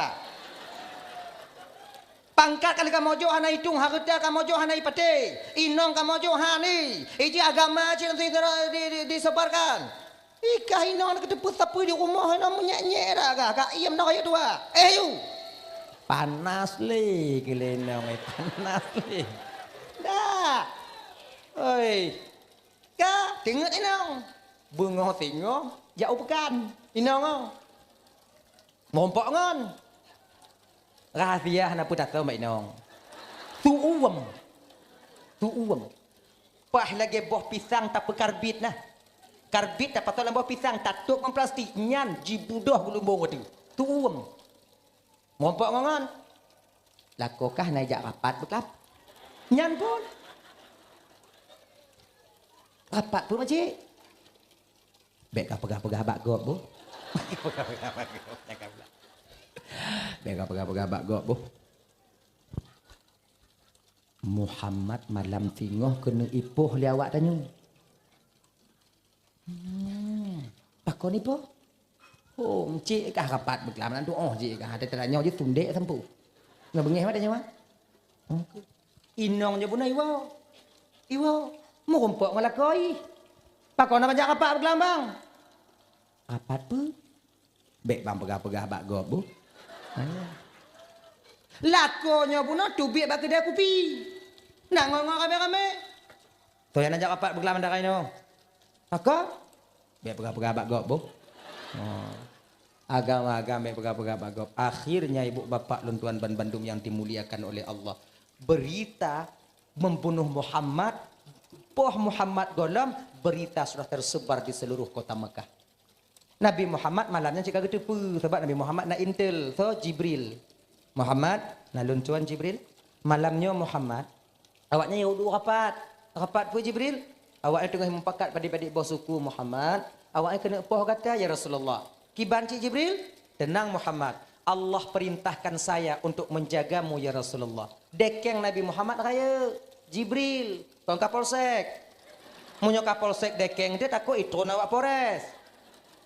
Pangkat ka lheueh kamoe jok hana itong, hareuta kamoe jok hana ipatéh, inong kamoe jok hana, iji agama cit di, di, di, disebarkan. Ikah inong ka teupeue sapeue di rumoh, inong meunyak-nyek dak ka? Ka iem dak kayok tuha. Eh, yu! Panas lé keu lé inong, eh, panas lé. Dak. Oi. Ka, teungeut inong. Beungoh singoh, jak u peukan. Inong, oh. Meurumpok ngon. Rahsia hana peue tatem bak inong. Tuuem. Tuuem. Paih lagée boh pisang tapeukarbit nah. Karbit tapasoe lam boh pisang, tatôp ngon plastik, nyan jibudoh geulimbong ateueh. Tuuem. Meurumpok ngon, ngon. Lakoe kah na jak rapat beuklab. Nyan phon. Rapat peue, Makcik? Bék ka peugah-peugah bak gob, boh. Bék ka peugah-peugah bak gob, boh. Muhammad malam singoh keuneuk ipoh lé awak tanyoe. Hmm. Pakon ipoh? Oh, cit kah rapat beuklab nan tu, oh, cit kah. Ada teulanyoe je tundek sampue. Nyoe beungéh mata nyoe. Hmm. Inong je bunoe iwoe. Iwoe. Meurumpok ngon lakoe. Pakon na jak rapat beuklab, bang? Rapat peue? Bék bang peugah-peugah bak gob, boh. Lakoe nyoe bunoe teubiet bak keudè kupi. Nak ngon-ngon ramé-ramé. Toh nyang na jak rapat beuklab mandara inoe. Lakoe? Bék peugah-peugah bak gob, boh. Oh. Agam-agam bék peugah-peugah bak gob. Akhirnya, ibu bapak lôn tuan ban bandum yang dimuliakan oleh Allah, berita membunuh Muhammad, poh Muhammad gohlom, berita sudah tersebar di seluruh kota Mekah. Nabi Muhammad malam nyan cit ka geuteupeue, sabab Nabi Muhammad na intel, soe? Jibril. "Muhammad, na lôn tuan Jibril. Malam nyoe Muhammad, awaknyan yue duek rapat." "Rapat peue Jibril?" "Awaknyan teungoh mupakat padit-padit boh suku Muhammad, awaknyan keuneuk poh gata ya Rasulullah." "Kiban cit Jibril?" "Teunang Muhammad, Allah perintahkan saya untuk menjagamu ya Rasulullah." Dekeng Nabi Muhammad rayeuk, Jibril, kon Kapolsek. Meunyoe Kapolsek dekeng teuh takot itron awak Polres.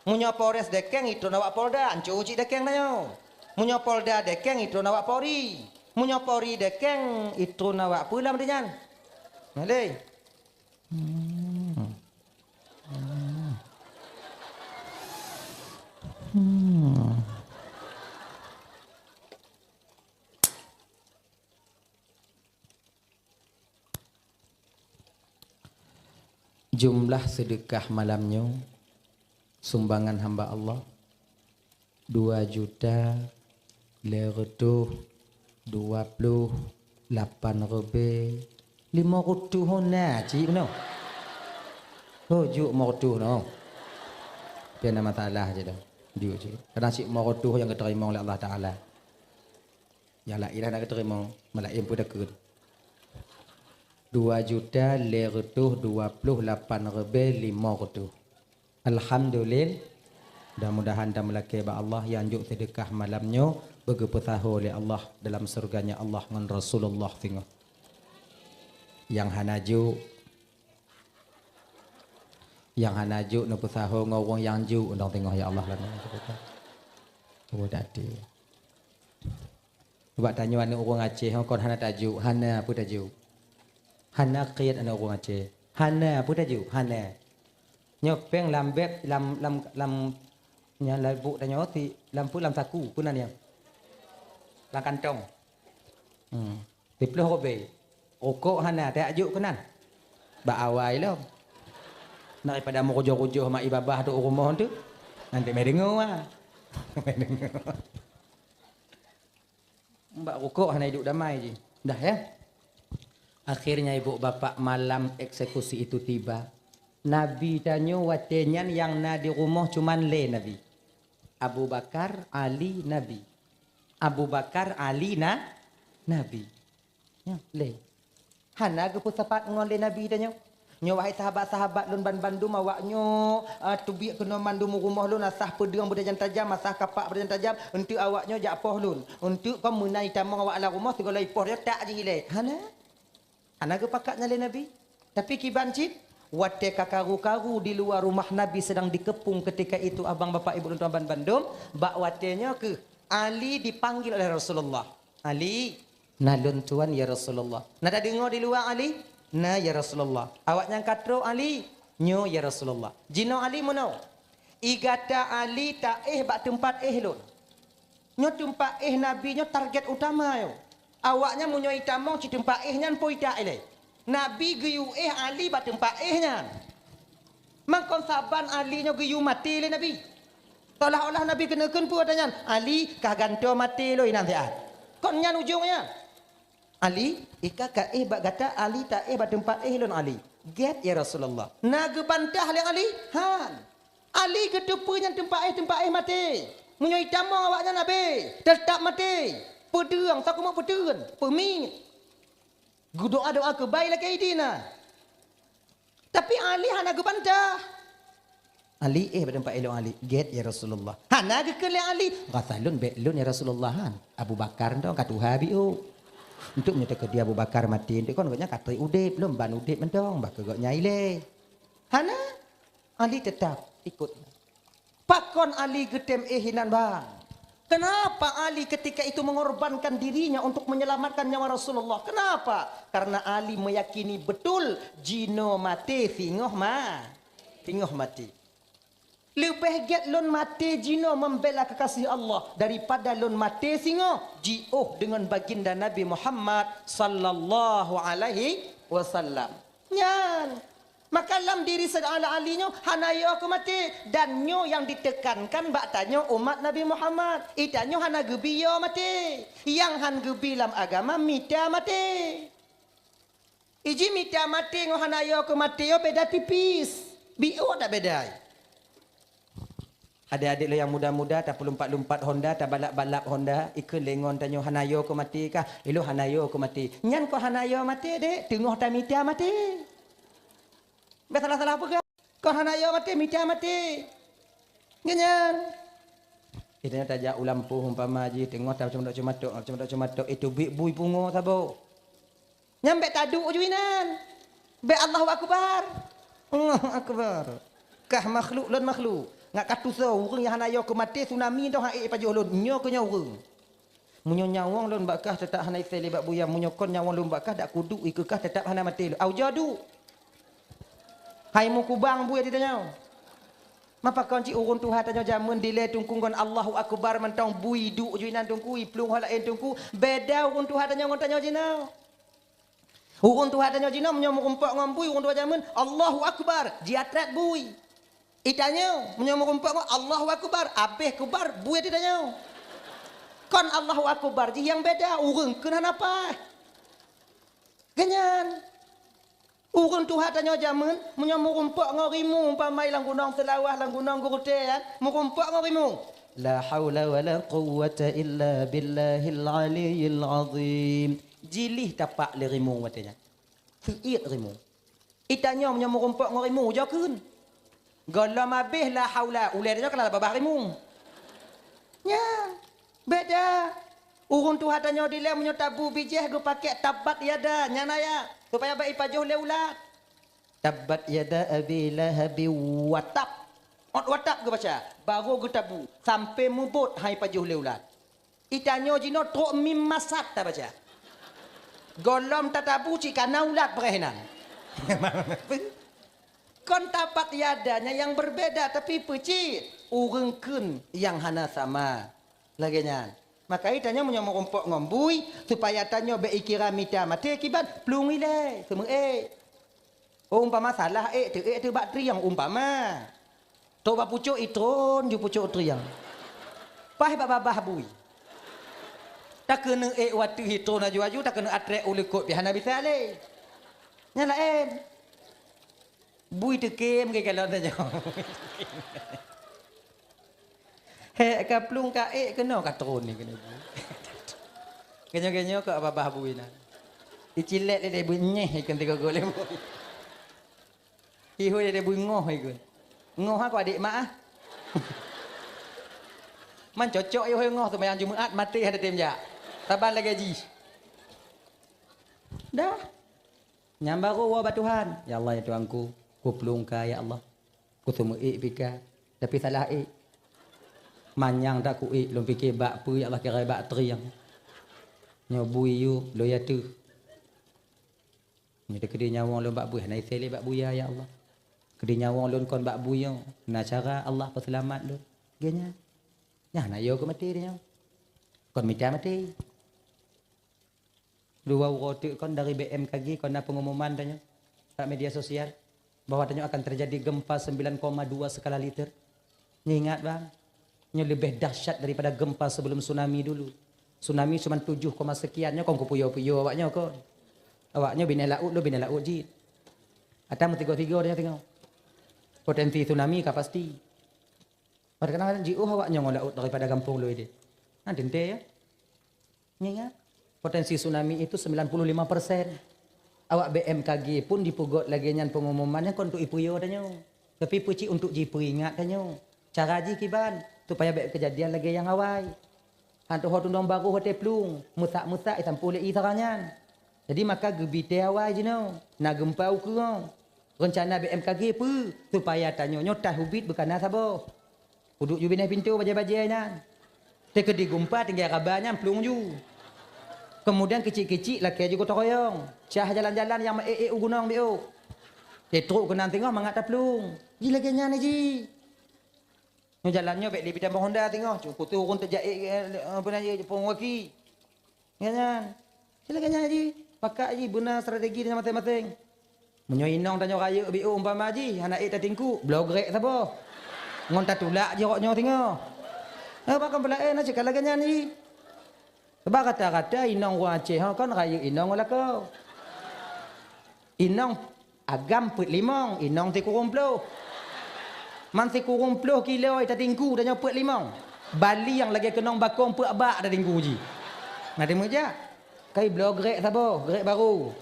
Meunyoe Polres dekeng itron awak Polda, anco cit dekeng tanyoe. Meunyoe Polda dekeng itron awak Polri. Meunyoe Polri dekeng itron awak peue lam nyan. Malée. Hmm. Hmm. Hmm. Jumlah seudeukah malam nyoe, sumbangan hamba Allah, dua juta lhèe reutôh dua ploh lapan ribèe limong reutôh na cit bunoe. Ho, jok limong reutôh noh. Pian na masalah cit tu. Jeuet, jeuet. Kadang cit lima reutôh nyang geuteurimong lé Allah Taala. Nyang laén hana geuteurimong, malaén pun takheun. Dua juta lhèe reutôh dua ploh lapan ribèe lima reutôh. Alhamdulillah. Mudah-mudahan tameulakèe bak Allah nyang jok seudeukah malam nyoe beugeupeusaho lé Allah dalam syeuruga-Nya Allah ngon Rasulullah singoh. Nyang hana jok, nyang hana jok neupeusaho ngon ureueng nyang jok, dong singoh ya Allah. Oh, dati. Bak tanyoe aneuk ureueng Aceh, kon hana tajok, hana peue tajok. Hana kiet aneuk ureueng Aceh. Hana peue tajok, hana. Nyoe péng lam bèk, lam, lam, lam, nyang lam buk tanyoe ti, lam peue, lam saku, peue nan nyan? Lam kantong. Hmm. Siplôh ribèe. Rukok hana, tajok keunan. Bak awai lom. Daripada meurujoh-rujoh mak i babah tu u rumoh tu. Nanti mé deungoe, ah. Mé deungoe. Bak rukok hana iduek damai jih. Dah, ya. Akhirnya, ibu bapak, malam eksekusi itu tiba. Nabi tanyoe watèe nyan nyang na di rumoh cuman lhèe nabi. Abu Bakar, Ali, Nabi. Abu Bakar, Ali, na-, Nabi. Nyan, lhèe. Hana geupeusapat ngon lé Nabi tanyoe. Nyoe, wahai sahabat-sahabat lôn banmandum, awaknyoe, ah, teubiet keunoe mandum u rumoh lôn, asah peudeueng beutajam-tajam, asah kapak beutajam-tajam, eunteuk awaknyoe jak poh lôn. Eunteuk kon meunan itamong awak lam rumoh, sigohlom ipoh nyoe tak jih ilèe. Hana. Hana geupakat nyan lé Nabi. Tapi kiban cit, watèe ka karu-karu di luwa rumoh Nabi sedang dikepung ketika itu, abang, bapak, ibu, lôn tuan banmandum, bak watèe nyoe keuh Ali dipanggil oleh Rasulullah. "Ali, na lôn tuan, ya Rasulullah." "Na tadeungoe di luwa, Ali?" "Na, ya Rasulullah." "Awaknyan ka trôk, Ali?" "Nyoe, ya Rasulullah." "Jinoe, Ali, meunoe. I gata, Ali, taéh bak teumpat éh lôn." Nyoe teumpat éh Nabi nyoe target utama nyoe. Awaknyan meunyoe itamong cit teumpat éh nyan po itak ilèe. Nabi geuyue éh Ali bak teumpat éh nyan. Mangkon saban Ali nyoe geuyue maté lé Nabi. Seolah-olah Nabi keuneuk kheun peue ata nyan, "Ali, kah gantoe maté lôn inan siat." Kon nyan ujong nyan. "Ali, i ka ka éh bak gata, Ali, taéh bak teumpat éh lôn, Ali." "Gèt, ya Rasulullah." Na geubantah lé Ali? Han. Ali geuteupeue nyan teumpat éh, teumpat éh maté. Meunyoe itamong awaknyan habéh, teutab maté. Peudeueng, sakumok peuteuen, peumiet. Geudoa-doa keubai lakèe idina. Tapi Ali hana geubantah. "Ali, éh bak teumpat éh lôn, Ali." "Gèt, ya Rasulullah." Hana geukheun lé Ali, "Rasa lôn bèk lôn, ya Rasulullah, han. Abu Bakar nyoe ka tuha biôh. Eunteuk meunyoe teukeudi Abu Bakar maté, eunteuk kon gobnyan ka trép udép, lôn ban udép mantong, bah keu gobnyan ilèe." Hana. Ali teutap ikot. Pakon Ali geutém éh inan, bang? Kenapa Ali ketika itu mengorbankan dirinya untuk menyelamatkan nyawa Rasulullah? Kenapa? Karena Ali meyakini betul jinoe maté singoh ma-, singoh maté. Leubeh gèt lôn maté jinoe membela kekasih Allah daripada lôn maté singoh jiôh deungon baginda Nabi Muhammad sallallahu alaihi wasallam. Nyan. Maka lam diri Saidina Ali nyoe hana yo keu maté, dan nyoe nyang ditekankan bak tanyoe umat Nabi Muhammad. Itanyoe hana geubi yo maté. Nyang han geubi lam agama mita maté. Iji mita maté ngon hana yo keu maté yo beda tipis. Biôh dak beda. Adék-adék lôn nyang muda-muda, tapeulumpat-lumpat Honda, tabalap-balap Honda, ikheun lé ngon tanyoe hana yo keu maté kah? Ilôn hana yo keu maté. Nyan kon hana yo maté, Dek, teungoh tamita maté. Bèk salah-salah peugah. Kon hana yo maté, mita maté. Nyan. Kita tajak u lampôh umpama jih, teungoh tacumatok-cumatok, cumatok-cumatok, itu bui, bui pungo saboh. Nyan bèk taduek ju inan. Bèk Allahu Akbar. Allahu Akbar. Kah makhluk lôn makhluk. Ngat ka tusoe ureueng nyang hana yo keu maté tsunami doh aé pajoh lôn. Nyoe keu nyoe ureueng. Meunyoe nyawöng lôn bak kah teutap hana isé lé bak buya, meunyoe kon nyawöng lôn bak kah dak kuduek ikeue kah teutap hana maté lôn. Au jadu. Hai mukubang buya di tanyoe. Mapa kon cit ureueng tuha tanyoe jameun dilèe teungku ngon Allahu Akbar mantong bui duek ju inan teungku, iplueng ho laén teungku. Beda ureueng tuha tanyoe ngon tanyoe jinoe. Ureueng tuha tanyoe jinoe meunyoe meurumpok ngon bui, ureueng tuha jameun, "Allahu Akbar," jiatrét bui. Itanyoe meunyoe meurumpok ngon, "Allahu Akbar," abéh kubar bui di tanyoe. Kon Allahu Akbar jih nyang beda, ureueng kheun hana paih. Geuh nyan. Ureuëng tuha tanyoe jameun, meunyoe meurumpok ngon rimueng, umpama lam Gunong Seulawah, lam Gunong Geurutée, kan, meurumpok ngon rimueng, "La haula wa la quwwata illa billahil aliyyil azim." Jilih tapak lé rimueng watée nyan. Seuiet rimueng. Itanyoe meunyoe meurumpok ngon rimueng, ujoe kheun. Gohlom abéh la haula, ulée tanyoe ka lam babah rimueng. Nyan, beda. Ureuëng tuha tanyoe dilée meunyoe tabu bijéh geupaké tabbat yada, nyan ayat, supaya bék ipajoh lé ulat. Tabbat yada abi lahabi wa tab. Ot wa tab geubaca, barô geutabu, sampoe mubot han ipajoh lé ulat. Itanyoe jinoe trok mim masat tabaca. Gohlom tatabu cit kana ulat preh nan. Kon tabbat yada nyan nyang berbeda, tapi peucit ureuëng kheun nyang hana sama. Lagée nyan. Maka itanyoe meunyoe meurumpok ngon bui, supaya tanyoe bék ikira mita maté kiban, plueng ilée, seumeuék. Oh, umpama salah ék, teuék teuh bak triang, umpama. Trok bak pucok itron ju pucok triang. Paih bak babah bui. Takeuneuk ék watée itron aju-aju, takeuneuk atrek u likot pih hana bisa lé. Nyan laén. Bui teukem ke kalon tanyoe. Hék ka plueng ka ék keunoe ka tron ni keunoe bui. Keunyoe-keunyoe keu babah bui na. Icilek lé bui nyeh ikon tiga golem. Ihôi ada bui ngoh ikon. Ngoh aku adik mak ah. Man cocok ihôi ngoh tu mayang Jumaat mati ada tim jak. Saban lagi ji. Dah. Nyang barô woe bak Tuhan, "Ya Allah, ya Tuhanku, kuplueng ka, ya Allah. Kuteumeuék pih ka, tapi salah ék. Manyang that kuék, lôn pike bak peue, ya Allah, kira bak triang. Nyoe bui yue, lôn yue teuh. Nyoe teukeudi nyawöng lôn bak bui, hana isé lé bak buya, ya Allah. Keudi nyawöng lôn kon bak bui nyoe, na cara Allah peuseulamat lôn." Geuh nyan. Nyan na yo keu maté nyoe. Kon mita maté. Dua uroe teuk kon dari B M K G kon na pengumuman tanyoe bak media sosial bahwa tanyoe akan terjadi gempa sembilan koma dua skala Richter. Nyoe ingat bang, nyoe leubeh dahsyat daripada gempa sebelum tsunami dulu. Tsunami cuma tujuh koma sekian, nyoe kon kupuyo-puyo awak nyoe kon. Awak nyoe binéh laôt, lôn binéh laôt jih. Ata meutigo-tigo tanyoe tengok. Potensi tsunami ka pasti. Padahai kadang-kadang jiôh awak nyoe ngon laôt daripada gampông lôn idéh. Nah, teuntée ya. Ingat, potensi tsunami itu sembilan puluh lima persen. Awak B M K G pun dipeugöt lagée nyan pengumuman nyan kon untuk ipuyo tanyoe. Tapi peucit untuk jipeuingat tanyoe. Cara jih kiban, supaya bék keujadian lagée nyang awai. Han tuho tunong barô watée plueng, meusak-meusak isampoe lé ie sara nyan. Jadi maka geubi tée awai jinoe, na geumpa ukeue. Reuncana B M K G peue? Supaya tanyoe nyoe taih ubit beukana saboh. Kuduek ju binéh pintoe bajée-bajée nyan. Teukeudi geumpa tinggai raba nyan plueng ju. Keumudian keucik-keucik lakée ju gotong royong. Cah jalan-jalan nyang meuék-ék u gunong biôh. Teutrok keunan singoh mangat taplueng. Ji lagée nyan jih. Nyoe jalan nyoe bék lé bidang honda singoh. Cukôp tu ureuëng teujak ék, eh, apa nama, pengwaki. Nyan nyan. Sila nyan ji, pakat ji beuna strategi nyan maséng-maséng. Meunyoe inong tanyoe rayeuk biôh umpama ji, hana ék tatingkuk, bloe grek saboh. Ngon tatulak ji rot nyoe singoh. Eh, pakon peulaén na cit ka lagée nyan ji. Sebab rata-rata inong ureuëng Aceh ho kon rayeuk inong ngon lakoe. Inong agam peuet limong, inong sikureueng ploh. Man sikureueng ploh kilo tatingku tanyoe peuet limong. Bali nyang lagée keunong bakong peuet bak tatingku jih. Na teumeujak. Kai bloe grek saboh, grek barô.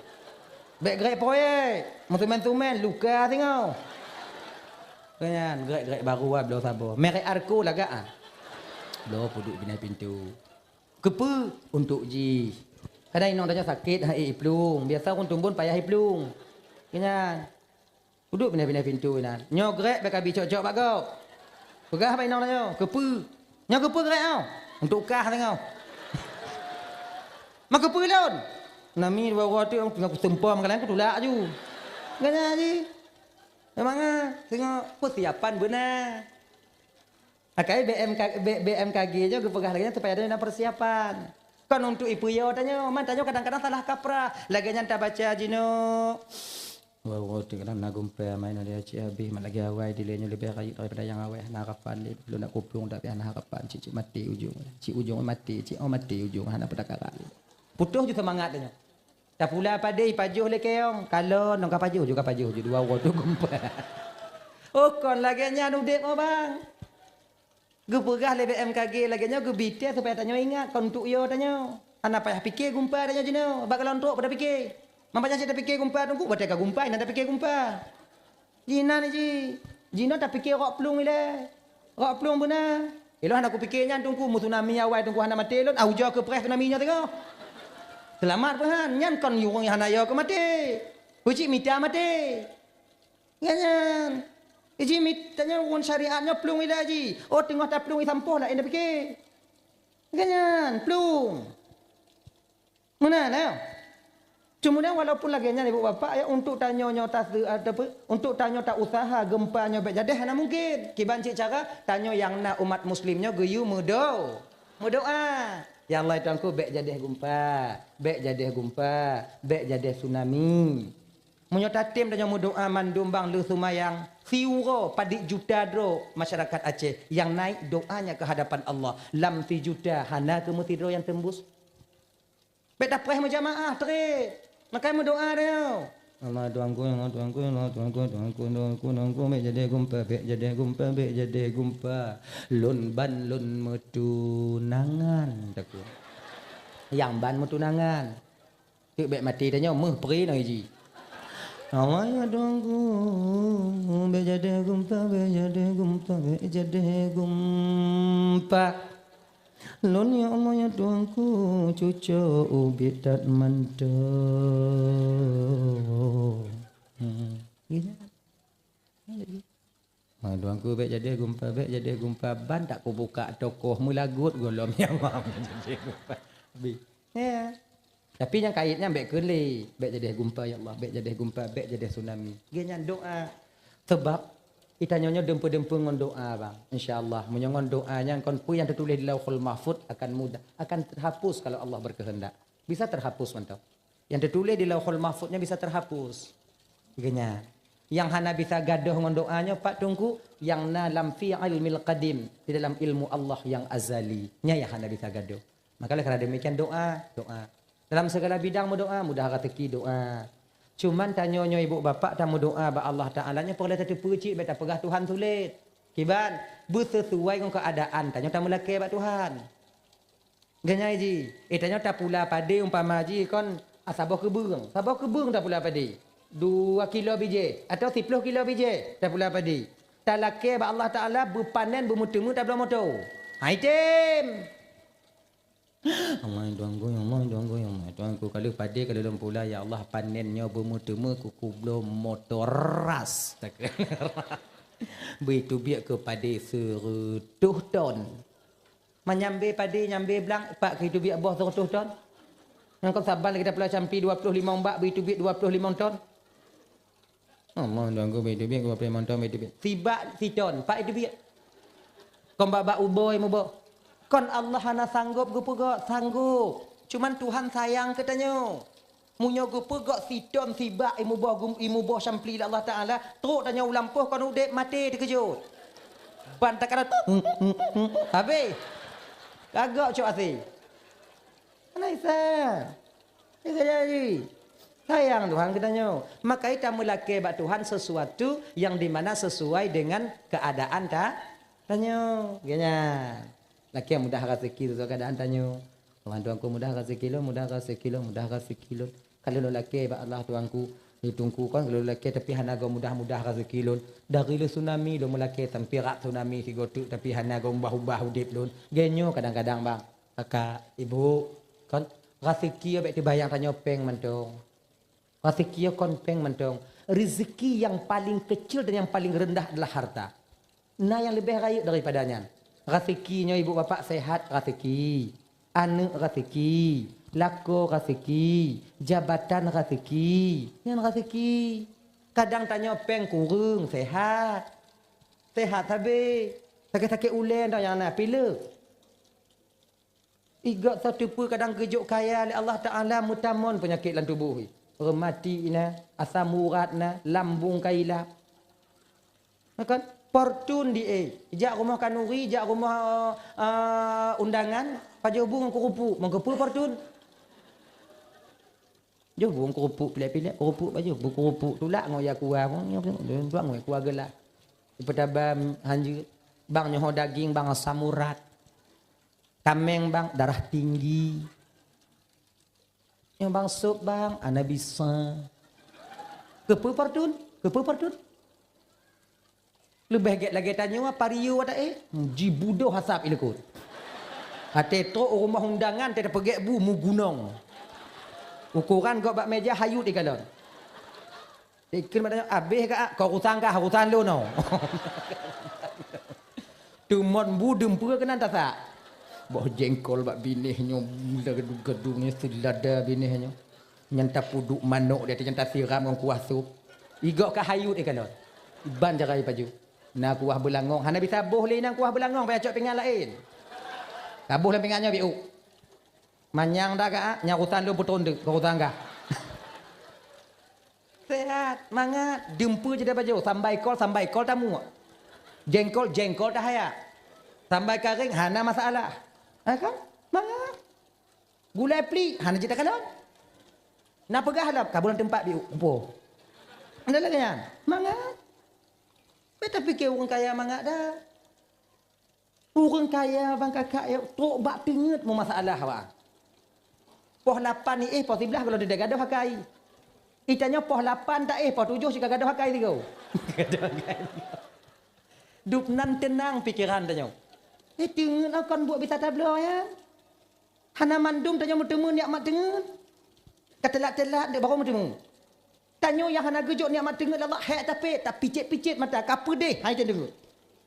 Bék grek proyek, meusumen-sumen, luka singoh. Nyan, grek-grek barô ah, bloe saboh. Merek Arco lagak ah. Bloe peuduek binéh pintoe. Keupeue? Untuk jih. Kadang inong tanyoe sakét, han ék iplueng. Biasa ureuëng tumbon payah iplueng. Nyan. Uduk pinah-pinah pintoe inan. Nyoe grek bèk ka bi cok-cok bak gob. Peugah bak inong tanyoe, "Keupeue?" "Nyoe keupeue grek nyoe?" "Untuk kah tanyoe." "Ma keupeue lôn?" "Nami dua uroe teuk teungoh kuseumpa meukalang kutulak aju." Gana jih. Memang ah, teungoh peusiapan beuna. Akai B M K, B-, B M K G nyoe geupeugah lagèe nyan supaya droeneuh na peusiapan. Kon untuk ipeuyô tanyoe, man tanyoe kadang-kadang salah kaprah. Lagèe nyan tabaca jinoe. Wah, wah, kadang na geumpée main ada cit habéh, mat lagèe awai dilèe nyoe leubeh rayeuk daripada nyang awai, hana harapan lé. Lôn nak kuplueng tapi hana harapan, cit-cit maté ujong. Cit ujong maté, cit oh maté ujong, hana peutakaran lé. Putôh ju seumangat tanyoe. Tapula padé pajoh lé keong, kalon nong ka pajoh ju, ka pajoh ju dua uroe tu geumpa. Oh kon lagée nyan udeb oh bang. Geupeugah lé B M K G lagée nyoe geubitée supaya tanyoe ingat kon untuk yo tanyoe. Hana payah pike geumpa tanyoe jinoe, bak galon trok pada pike. Mamba nyan cit tapike geumpa teungku, batée ka geumpa, inan tapike geumpa. Jinan ji, jinoe tapike rok plueng ilée. Rok plueng beuna. Ilôn hana kupike nyan teungku, meu tsunami awai teungku hana maté lôn, ah ujoe keu preh tsunami nyoe teungoh. Seulamat peuhan, nyan kon ureuëng hana yo keu maté. Peucit mita maté. Nyan nyan. Iji mit tanyoe ureuëng syariat nyoe plueng ilée ji. Oh teungoh taplueng isampoh laén tapike. Nyan nyan, plueng. Meunan, eh. Keumudian walaupun lagée nyan ibu bapak ya, untuk tanyoe nyoe tase-, ataupun untuk tanyoe ta usaha geumpa nyoe bék jadeh hana mungken. Kiban cit cara tanyoe nyang na umat muslim nyoe geuyue meudo-, meudoa. Ya Allah Tuhanku bék jadeh geumpa, bék jadeh geumpa, bék jadeh tsunami. Meunyoe tatem tanyoe meudoa mandum bang lheueh seumayang, siuroe padit juta droe masyarakat Aceh nyang naik doanya ke hadapan Allah, lam sijuta hana keu meusidroe nyang teumbus. Bék tapreh meujamaah treb. Maka meudoa tanyoe. Allah Tuhanku, Allah Tuhanku, Allah Tuhanku, Tuhanku, Tuhanku, Tuhanku, bék jadeh geumpa, bék jadeh geumpa, bék jadeh geumpa. Lôn ban lôn meutunangan, takue. Nyang ban meutunangan. Teuk bék maté tanyoe, meuh pri nyoe ji. Allah ya Tuhanku, bék jadeh geumpa, bék jadeh geumpa, bék jadeh geumpa. Lôn ya Allah ya Tuhanku, cucoe ubit that mantong. Hmm. Gitu. Hai Tuhanku, bék jadeh geumpa, bék jadeh geumpa, ban tak kubuka tokoh meulagot gohlom nyang mam jadeh geumpa. Bi. Ya. Tapi nyang kait nyan bék kheun lé, bék jadeh geumpa ya Allah, bék jadeh geumpa, bék jadeh tsunami. Geuh nyan doa. Sebab geutanyoe nyoe deumpeu-deumpeu ngon doa bang. Insya Allah, meunyoe ngon doa nyan kon peue nyang teutuléh di Lauhul Mahfuz akan mudah, akan terhapus kalau Allah berkehendak. Bisa terhapus mantong. Nyang teutuléh di Lauhul Mahfuz nyan bisa terhapus. Geuh nyan. Nyang hana bisa gadôh ngon doa nyoe pat teungku, nyang na lam fi ilmil qadim, di dalam ilmu Allah nyang azali. Nyan nyang hana bisa gadôh. Maka oleh karena demikian doa, doa. Dalam segala bidang meudoa, mudah rezeki doa. Cuman tanyoe nyoe ibu bapak tameudoa bak Allah Taala nyoe peureulée tateupeue cit bék tapeugah Tuhan sulet. Kiban, beuseusuai ngon keuadaan tanyoe tameulakée bak Tuhan. Geuh nyan ji, eh tanyoe tapula padé umpama ji kon, ah, saboh keubeung, saboh keubeung tapula padé. Dua kilo bijéh atau siploh kilo bijéh tapula padé. Talakée bak Allah Taala beupanen beumeuteumé tabloe moto. Hai tem. Allah Tuhanku, ya Allah Tuhanku, ya Allah Tuhanku. Kalau padé kalau lôn pula ya Allah panen nyoe beumeuteumé keu kubloe moto ras. Beuteubiet keu padé seureutôh ton. Manyambe padé nyambe blang pat keu iteubiet boh seureutôh ton. Ngon kon saban lagée tapula campi dua ploh limong bak beuteubiet dua ploh limong ton. Allah Tuhanku, beuteubiet dua ploh limong ton beuteubiet. Sibak siton pat iteubiet. Kon bak-bak uboe muboh. Kon Allah hana sanggop geupeugok, sanggop. Cuman Tuhan sayang keu tanyoe. Meunyoe geupeugok siton sibak imuboh gum-, imuboh campli lé Allah Taala, trok tanyoe u lampôh kon udeb maté teukeujot. Ban takalon, habéh. Kagok cok asé. Hana Isa. Jaga jari. Sayang Tuhan keu tanyoe. Maka ita meulakée bak Tuhan sesuatu yang di mana sesuai dengan keadaan ta-, tanyoe. Geuh nyan. Lakée mudah rezeki sesuai keadaan tanyoe. Tuhan, Tuhanku, mudah rezeki lôn, mudah rezeki lôn, mudah rezeki lôn. Ka lôn lakée bak Allah Tuhanku, di Teungku kon ka lôn lakée tapi hana goe mudah-mudah rezeki lôn. Dari lheueh tsunami lôn meulakée sampoe rab tsunami sigoe teuk tapi hana goe ubah-ubah udeb lôn. Geuh nyoe kadang-kadang bang, kakak, ibu, kon rezeki bék teubayang tanyoe péng mantong. Rezeki kon péng mantong. Rezeki yang paling kecil dan yang paling rendah adalah harta. Na nyang leubeh rayeuk daripada nyan. Raseuki nyoe ibu bapak sehat raseuki, aneuk raseuki, lakoe raseuki, jabatan raseuki. Nyan raseuki. Kadang tanyoe péng kureueng sehat. Sehat sabe. Sakét-sakét ulée nyoe nyang na pileuk. Igat satu peu kadang geujok kaya lé Allah Taala meutamon peunyakét lam tuboh. Reumati na, asam urat na, lambung ka ilap. Nah kan? Fortun di eh. Jak rumoh kanuri, jak rumoh, eh, undangan, pajoh bu ngon keurupuk, meugeupeu fortun. Jôh bungkôh keurupuk pilek-pilek, keurupuk bajôh, bungkôh keurupuk tulak ngon ya kuah, ngon ya kuah gelah. Peutaba hanjeuet, bang nyoe daging, bang asam urat. Kaméng bang darah tinggi. Nyoe bang sop bang, hana bisa. Keupeue pardon? Keupeue pardon? Leubeh gét lagée tanyoe, apa riyeue watée, eh? Jibudoh asab ilikot. Até trok u rumoh undangan, teupeugét bu meugunong. Ukuran gob bak meja hayut ikalon. Ikheun bak tanyoe, "Abéh ka, ah, kok urusan kah, urusan lôn, oh." Teumon bu deumpeu keunan tasak. Boh jengkol bak binéh nyoe, gadung-gadung nyoe, seulada binéh nyoe. Nyan tapeuduek manok di ateueh, nyan tasiram ngon kuah sop. Igok ka hayut ikalon. Iban jagai pajoh. Na kuah beulangong, hana bisa boh lé inan kuah beulangong, payah cok pingan laén. Taboh lam pingan nyoe biuk. Manyang dah ka, ah, nyan urusan lôn peutrôn deuk, kok urusan kah. Sehat, mangat, deumpeu jeuet bajôh, sambai kol, sambai kol tamuek. Jengkol, jengkol tahayak. Sambai karéng, hana masalah. Ha kan? Mangat. Gulai plik, hana jeuet takalon. Na peugah lom, ka bulan teumpat biuk, kumpul. Ada lagée nyan. Mangat. Beta pikir ureuëng kaya mangat dah. Ureuëng kaya bang kakak ya, trok bak teungeut meumasalah awak. Poh lapan ni, eh, poh siblaih gohlom teudah gadoh akai. Itanyoe poh lapan ta, eh, poh tujoh cit ka gadoh akai sigoe. Gadoh akai. Dub nan teunang pikeran tanyoe. Eh, teungeut kon buet bisa tabloe nyan. Hana mandum tanyoe meuteumé nikmat teungeut. Ka teulat-teulat dek barô meuteumé. Tanyoe nyang hana geujok nikmat teungeut Allah, hék tapét, tapicét-picét mata, ka peudeh hai teungeut.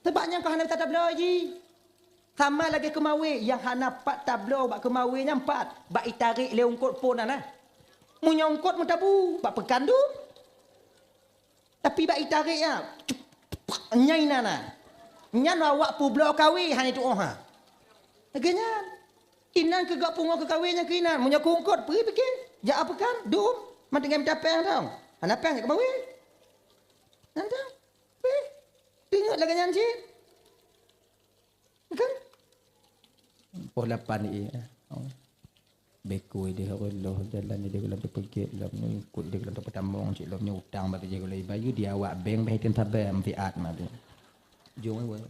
Sabab nyang ka hana bisa tabloe jih. Sama lagée keumawé, nyang hana pat tabloe bak keumawé nyan pat, bak itarék lé eungkôt phon na. Meunyoe eungkôt meutabu, bak peukan dum. Tapi bak itarék nyan, nyai na na. Nyan awak peubloe kawé hana tuoh ha. Lagée nyan. Inan keu gak pungo keu kawé nyang keu inan. Meunyoe keu eungkôt, peue pike? Jak a peukan, dum. Man tinggai mita péng dong. Hana péng jak keumawé. Nyan dong. Pih. Teungeut lagée nyan cit. Kan? Poh lapan ni, eh. Oh. Bekui deh Allah, jalan deh gohlom teupeugét lom, ikut deh gohlom teupeutambong cit lom, nyoe utang bak jih gohlom bayeue di awak bank bah item saban manfaat mah tu. Jong weh.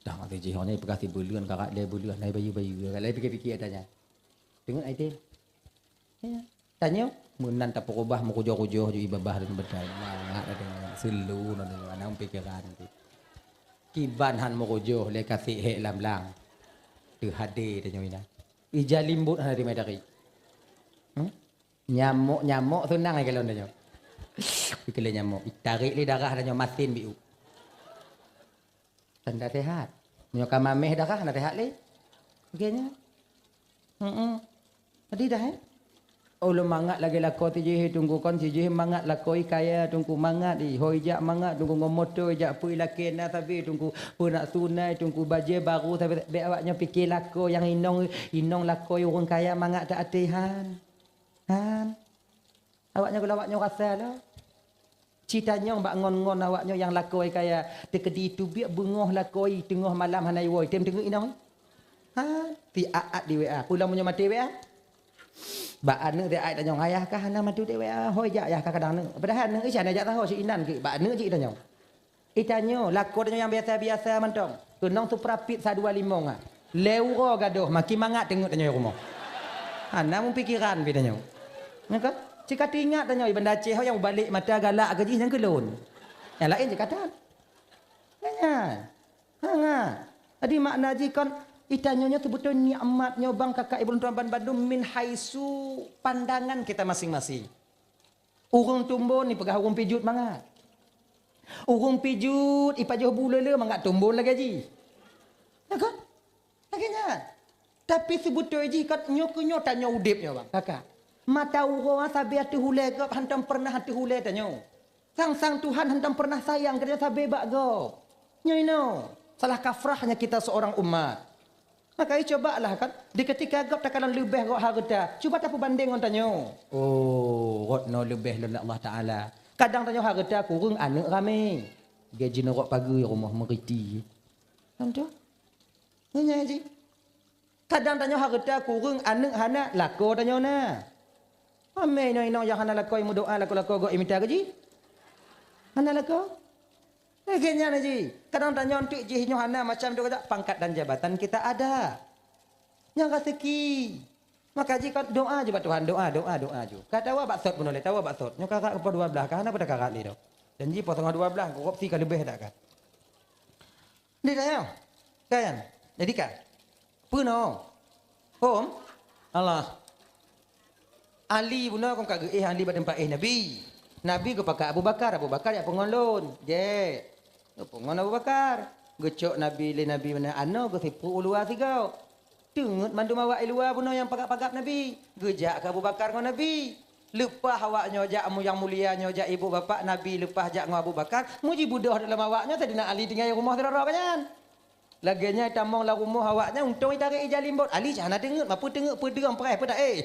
Dah mati jih nyoe peugah sibuleuen karat lé buleuen, lai bayeue-bayeue, lai pikir-pikir ata nyan. Teungeut ai teh. Ya. Tanyoe, meunan tapeureubah meukujoh-kujoh ju ibabah dan beudai. Mangat ada nyoe, selu na nyoe, ana pikeran tu. Kiban han meukujoh lé kasih hék lam lang. Teuhadé tanyoe inan. Ija limbot hana rimai dari. Hmm? Nyamok-nyamok seunang ai kalon tanyoe. Pikir lé nyamok, itarék lé darah tanyoe masin biu. Tanda sehat. Meunyoe ka mameh darah, hana sehat lé. Oke nyan. Heeh. Tadi dah, eh? Oh, lôn mangat lagée lakoe tijih Teungku kon sijih mangat lakoe kaya Teungku mangat i. Hôi jak mangat Teungku ngon moto jak peue lakée na sabe Teungku. Peue nak sunai Teungku bajée baru sabe bék awak nyoe pike lakoe nyang inong, inong lakoe ureuëng kaya mangat ta até han. Han. Awak nyoe keu awak nyoe rasa lah. Ci tanyong bak ngon-ngon awak nyoe nyang lakoe kaya teukeudi teubiet beungoh lakoe teungoh malam hana iwoe tem teungeut inong. Ha, ti aat di W A. Pulang meunyoe maté W A. Bak aneuk ti aat tanyong ayah kah hana matu di W A. Hoi jak ayah kah kadang neuk. Padahai aneuk ican jak tahu si inan ke bak aneuk cit tanyong. Itanyoe, lakoe tanyoe nyang biasa-biasa mantong. Keunong suprapit sa dua limong ah. Lé uroe gadoh, makin mangat teungeut tanyoe rumoh. Hana meupikiran pi tanyoe. Nyan kan? Cit ka teuingat tanyoe, Banda Aceh nyang mubalek mata galak keu jih nyang keulon. Nyang laén cit ka that. Nyan. Ha, ha. Jadi makna jih kon, itanyoe nyoe seubeutôi nikmat nyoe bang kakak ibu lôn tuan ban bandum min haitsu pandangan kita masing-masing. Ureuëng tumbon ni peugah ureuëng pijut mangat. Ureuëng pijut ipajoh bu le-le mangat tumbon lagée jih. Ya kan? Lagée nyan. Tapi seubeutôi jih kat nyoe keu nyoe tanyoe udeb nyoe bang, kakak. Mata uroe sabe ateueh ulée gob hantom peureunah ateueh ulée tanyoe. Sang-sang Tuhan hantom peureunah sayang keu tanyoe sabe bak gob. Nyoe inoe, salah kafrahnya kita seorang umat. Maka, eh, cubalah kan, di ketika gob takalon leubeh rot hareuta, cuba tapeubandeng ngon tanyoe. Oh, rot nyoe leubeh lom lé Allah Taala. Kadang tanyoe hareuta kureueng aneuk ramé. Gaji nurok pageue rumoh meuriti. Kan tu? Nyan jih. Kadang tanyoe hareuta kureueng aneuk hana, lakoe tanyoe na. Ramé inong-inong nyang hana lakoe meudoa lakoe-lakoe gob imita gaji. Hana lakoe. Lagée nyan ji. Kadang tanyoe teuk jih nyoe hana macam tu kata pangkat dan jabatan kita ada. Nyang raseuki. Maka jih kan doa je bak Tuhan, doa, doa, doa je. Ka tawa bak sot bunoe lé, tawa bak sot. Nyoe karat poh dua belas, ka hana pada karat lé dah. Janji poh teungoh dua belas, korupsi ka leubeh dak kan. Di tanyoe. Kan? Jadi kan? Peunoh. Hom? Allah. Ali bunoe kon ka geuéh Ali bak teumpat éh Nabi. Nabi geupakat Abu Bakar, Abu Bakar jak peungon lôn. Jeh. Geupeungon Abu Bakar. Geucok Nabi lé Nabi meunan anoe geusipeuet u luwa sigoe. Teungeut mandum awak i luwa bunoe nyang pagab-pagab Nabi. Geujak keu Abu Bakar ngon Nabi. Leupah awak nyoe jak mu-, nyang mulia nyoe jak ibu bapak Nabi leupah jak ngon Abu Bakar. Muji beudôh dalam awak nyoe Saidina Ali tinggai rumoh sidroe-droe nyan. Lagée nyan tamong lam rumoh awaknyan untông itarek ija limbot. Ali cak hana teungeut, mapeue teungeut peudeueng preh peue taéh.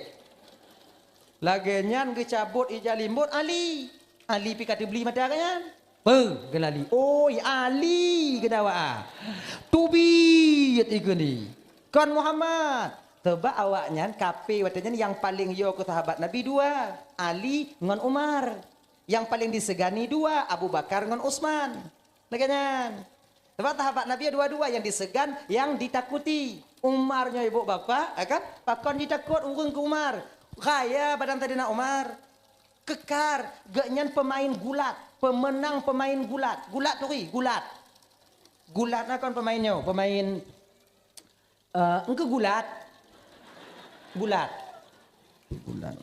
Lagée nyan geucabot ija limbot Ali. Ali pi ka teubli mata geuh nyan. Peu geulali. Oi Ali geudawa. Teubiet ikeu ni. Kon Muhammad. Sebab awaknyan kape watée nyan nyang paleng yo keu sahabat Nabi dua, Ali ngon Umar. Nyang paleng disegani dua, Abu Bakar ngon Utsman. Lagée nyan. Sebab sahabat Nabi dua-dua nyang disegan, nyang ditakuti. Umar nyoe ibu bapak, ya kan? Pakon jitakot ureuëng keu Umar. Kaya badan Saidina Umar. Kekar, geuhnyan pemain gulat, pemenang pemain gulat. Gulat turi, gulat. Gulat na kon pemain nyoe, pemain eh engke gulat. Gulat. Gulat.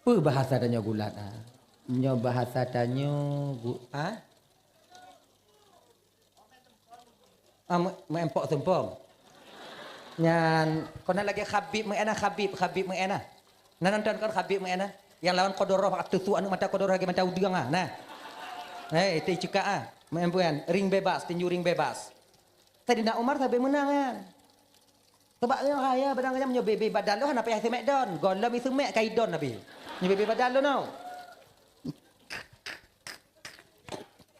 Peue bahasa tanyoe gulat ah? Nyoe bahasa tanyoe gu-, ah? Ah, meu-, meuempok seumpom. Nyan, kona lagée Khabib meu'en ah, Khabib, Khabib meu'en ah. Nah, nonton kon Khabib meu'en ah. Yang lawan Kodoroh, tusuk aneuk mata Kodoroh lagée mata udeueng ah. Nah. Hei, teuh cekak ah. Meu'en bukan, ring bebas, tinju ring bebas. Saidina Umar sabe meunang nyan. Sebab nyoe raya barang nyan nyoe bebe badal lôn hana payah seumek don. Gohlom iseumek ka idon Nabi. Nyoe bebe badal lôn nyoe.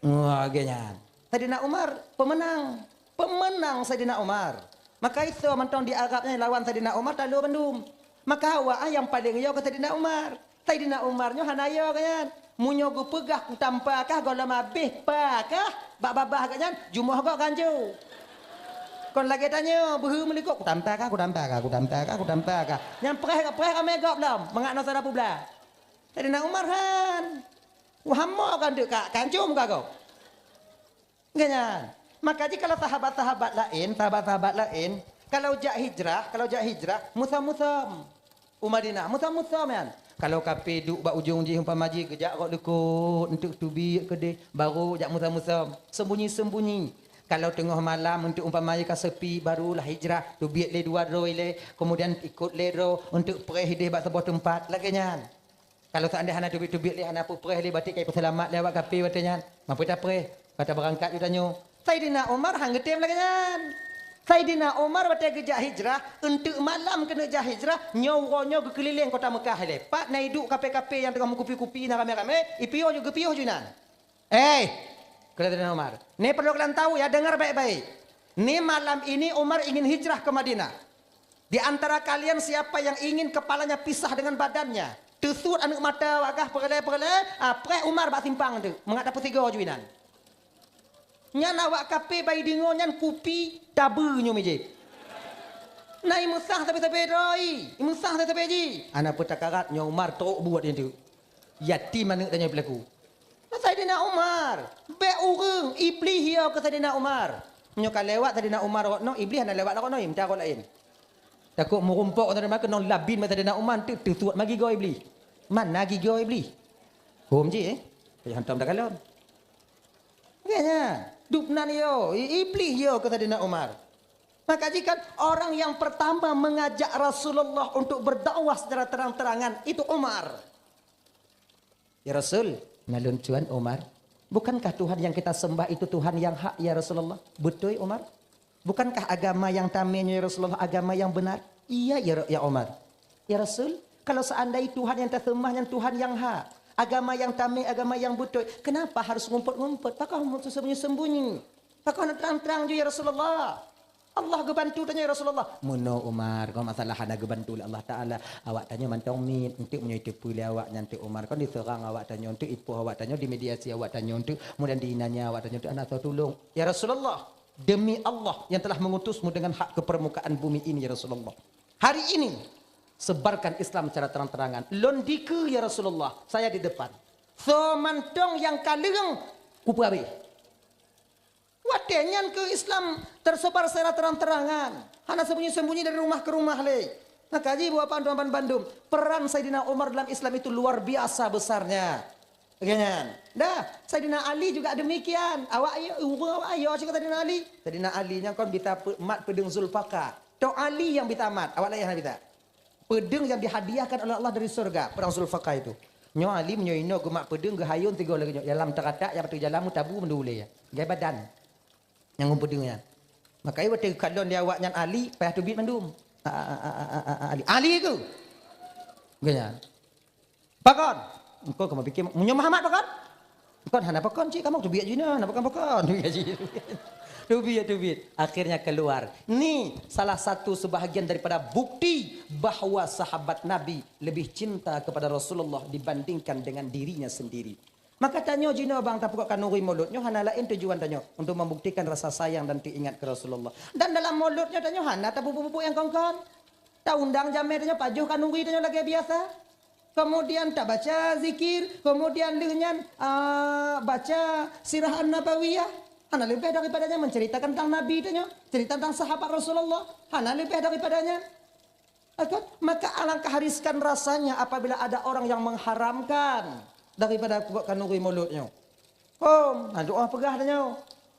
Wah, lagée nyan. Saidina Umar pemenang. Pemenang Saidina Umar. Maka isoe mantong di Arab nyan lawan Saidina Umar talo bandum. Maka awak nyang paleng yo keu Saidina Umar. Saidina Umar nyoe hana yo geuh nyan. Meunyoe geupeugah kutampa kah gohlom abéh pa kah bak babah geuh nyan, jumoh gob ganjo. Kon lagée tanyoe, beuhe meulikot, kutampa kah, kutampa kah, kutampa kah, kutampa kah. Nyang preh, preh ramé gob lom, mangat na sada peublah. Saidina Umar han. Wah, hamo kan deuk ka, kancum ka gob. Nyan. Maka jih kalau sahabat-sahabat laén, sahabat-sahabat laén, kalau jak hijrah, kalau jak hijrah, musam-musam. U Madinah, musam-musam nyan. Kalau kape duek bak ujong jih umpama jih geujak rot likot, eunteuk teubiet keudeh, barô jak musam-musam. Sembunyi-sembunyi. Kalau teungoh malam eunteuk umpama jih ka sepi, barulah hijrah, teubiet lé dua droe ilée, kemudian ikot lé droe, eunteuk preh ideh bak saboh teumpat, lagée nyan. Kalau seandai hana teubiet-teubiet lé, hana peupreh lé, batik ka ipeuseulamat lé awak kape watée nyan. Mapeue tapreh? Ka tabeurangkat ju tanyoe. Saidina Umar han geutem lagée nyan. Saidina Umar watée geujak hijrah, eunteuk malam keuneuk jak hijrah, nyoe uroe nyoe geukeulileng kota Meukah ilée. Pat na iduek kape-kape nyang teungoh meukupi-kupi na ramé-ramé, ipiôh ju geupiôh ju inan. Eh, kata Saidina Umar, "Ni perlu kalian tahu ya, dengar baik-baik. Ni malam ini Umar ingin hijrah ke Madinah. Di antara kalian siapa yang ingin kepalanya pisah dengan badannya, teusuet aneuk mata awak kah peureulee-peureulee, ah, preh Umar bak simpang tu, mangat tapeusigoe ju inan." Nyan awak kape bai deungoe nyan kupi tabeue nyoe mijéh. Na imeusah sabe-sabe droe, imeusah sabe-sabe jih. Ana peutakarat nyoe Umar trok buet nyan tu. Yatim aneuk tanyoe peulaku. Saidina Umar, bék ureuëng, Iblih yo keu Saidina Umar. Nyoe ka lewat Saidina Umar rot noe, Iblih hana lewat rot noe, meucaro laén. Takot meurumpok kata maka nong labin masa Saidina Umar tu teusuet magi gigoe Iblih. Mana gigoe Iblih? Hom ji eh. Payah hantom takalon. Ganya, dubnan yo, i- Iblih yo keu Saidina Umar. Maka jih kan orang yang pertama mengajak Rasulullah untuk berdakwah secara terang-terangan itu Umar. Ya Rasul, nalun tuan Umar, bukankah Tuhan yang kita sembah itu Tuhan yang hak ya Rasulullah? Betul Umar? Bukankah agama yang tamé nyoe ya Rasulullah agama yang benar? Iya ya, ya Umar. Ya Rasul, kalau seandai Tuhan yang taseumbah nyan Tuhan yang hak, agama yang tamé agama yang beutôi, kenapa harus ngumpet-ngumpet? Pakon sembunyi-sembunyi? Pakon terang-terang ju ya Rasulullah? Allah geubantu tanyoe, ya Rasulullah. Meunoe Umar, kon masalah hana geubantu lé Allah Taala. Awak tanyoe mantong miet, enteuk meunyoe iteupeue lé awak nyan, enteuk Umar, kon diseurang awak tanyoe, enteuk ipoh awak tanyoe, dimediasi awak tanyoe, enteuk mudah diinanya awak tanyoe, enteuk hana soe tulông. Ya Rasulullah, demi Allah yang telah mengutusmu dengan hak ke permukaan bumi ini, ya Rasulullah. Hari ini, sebarkan Islam secara terang-terangan. Lôn dikeue, ya Rasulullah, saya di depan. Soe mantong nyang ka leueng, kupeugabéh. Watée nyan keuh Islam tersebar secara terang-terangan. Hana sembunyi-sembunyi dari rumah ke rumah lé. Maka ji buat panduan bandum, peran Saidina Umar dalam Islam itu luar biasa besarnya. Lagée nyan. Dah, Saidina Ali juga demikian. Awak ayo, ureuëng awak ayo cakap Saidina Ali. Saidina Ali nyang kon bita pe-, mat peudeueng Zulfikar. Tok Ali nyang bita mat, awak laén hana bita. Peudeueng nyang dihadiahkan oleh Allah dari syurga, peudeueng Zulfikar itu. Nyoe Ali meunyoe inoe geumat peudeueng geuhayôn tiga lagée nyoe, dalam teukatak nyang ateueh jalan meutabu mandum ulée. Gai badan. Nyang ngon peudeueng nyan. Maka watée geukalon lé awak nyan Ali, payah teubiet mandum. A, a, a, a, a, a, Ali. Ali keuh? Geuh nyan. Pakon? Engkau kamu pikir, meunyoe Muhammad pakon? Kon hana pakon cit, kamu teubiet jih na, hana pakon-pakon. Teubiet jih. Teubiet, teubiet. Akhirnya keluar. Ni salah satu sebahagian daripada bukti bahwa sahabat Nabi lebih cinta kepada Rasulullah dibandingkan dengan dirinya sendiri. Maka tanyoe jinoe bang tapeugot khanuri mulod nyoe hana laén tujuan tanyoe untuk membuktikan rasa sayang dan teuingat keu Rasulullah. Dan dalam mulod nyoe tanyoe hana tapeubuet-buet nyang kon-kon. Taundang jamé tanyoe pajoh khanuri tanyoe lagée biasa. Kemudian tabaca zikir, kemudian lheueh nyan, ah, baca sirah an-nabawiyah. Hana leubeh daripada nyan menceritakan tentang Nabi tanyoe, cerita tentang sahabat Rasulullah. Hana leubeh daripada nyan. Kan? Maka alangkah riskan rasanya apabila ada orang yang mengharamkan daripada peugot khanuri mulod nyoe. Hom, ha, doa peugah tanyoe.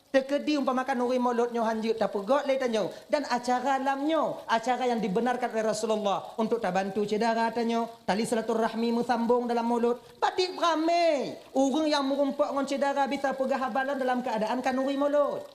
Teukeudi umpama khanuri mulod nyoe hanjeuet tapeugot lé tanyoe dan acara lam nyoe, acara yang dibenarkan oleh Rasulullah untuk tabantu syedara tanyoe, tali silaturahmi meusambong dalam mulod. Padit ramé ureuëng nyang meurumpok ngon syedara bisa peugah haba lom dalam keuadaan khanuri mulod.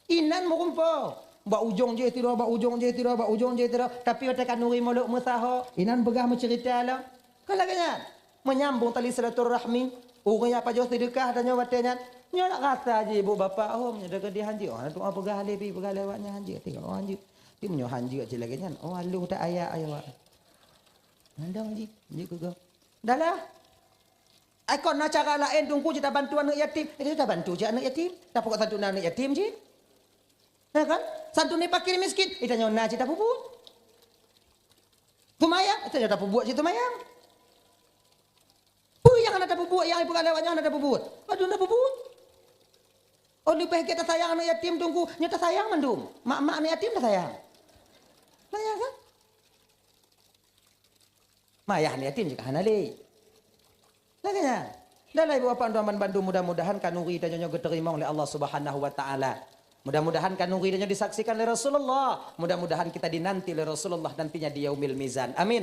Inan meurumpok. Bak ujong jih tiroe, bak ujong jih tiroe, bak ujong jih tiroe. Tapi watée khanuri mulod meusaho, inan peugah meuceurita lom. Kan lagée nyan? Menyambung tali silaturahmi. Ureuëng nyang pajoh seudeukah tanyoe watée nyan. Nyoe nak rasa jih ibu bapak hom, nyoe deungon di hanjeuet. Oh, na tuha peugah lé pi, peugah lé awak nyan hanjeuet. Tengok, oh, hanjeuet. Tapi meunyoe hanjeuet cit lagée nyan, oh, aloh that ayat, ayat awak. Mandong jih, hanjeuet keu gob. Dah lah. Ai kon na cara laén teungku cit tabantu aneuëk yatim. Eh, tabantu cit aneuëk yatim. Tapeugot santunan aneuëk yatim cit. Ya kan? Santunan fakir miskin. Eh, tanyoe na cit tapeubuet. Seumayang, eh, tanyoe tapeubuet cit seumayang. Peue nyang hana tapeubuet, nyang ipeugah lewat nyan hana tapeubuet? Padum tapeubuet. Oh, leubeh gét tasayang aneuëk yatim teungku. Nyoe tasayang mandum. Mak-mak aneuëk yatim tasayang. Tasayang kan? Mayah aneuëk yatim juga hana lé. Lagée nyan. Dah lah ibu bapak tuan bandum, mudah-mudahan khanuri tanyoe nyoe geuteurimong lé Allah Subhanahu wa Taala. Mudah-mudahan khanuri tanyoe disaksikan lé Rasulullah. Mudah-mudahan kita dinanti lé Rasulullah nantinya di Yaumil Mizan. Amin.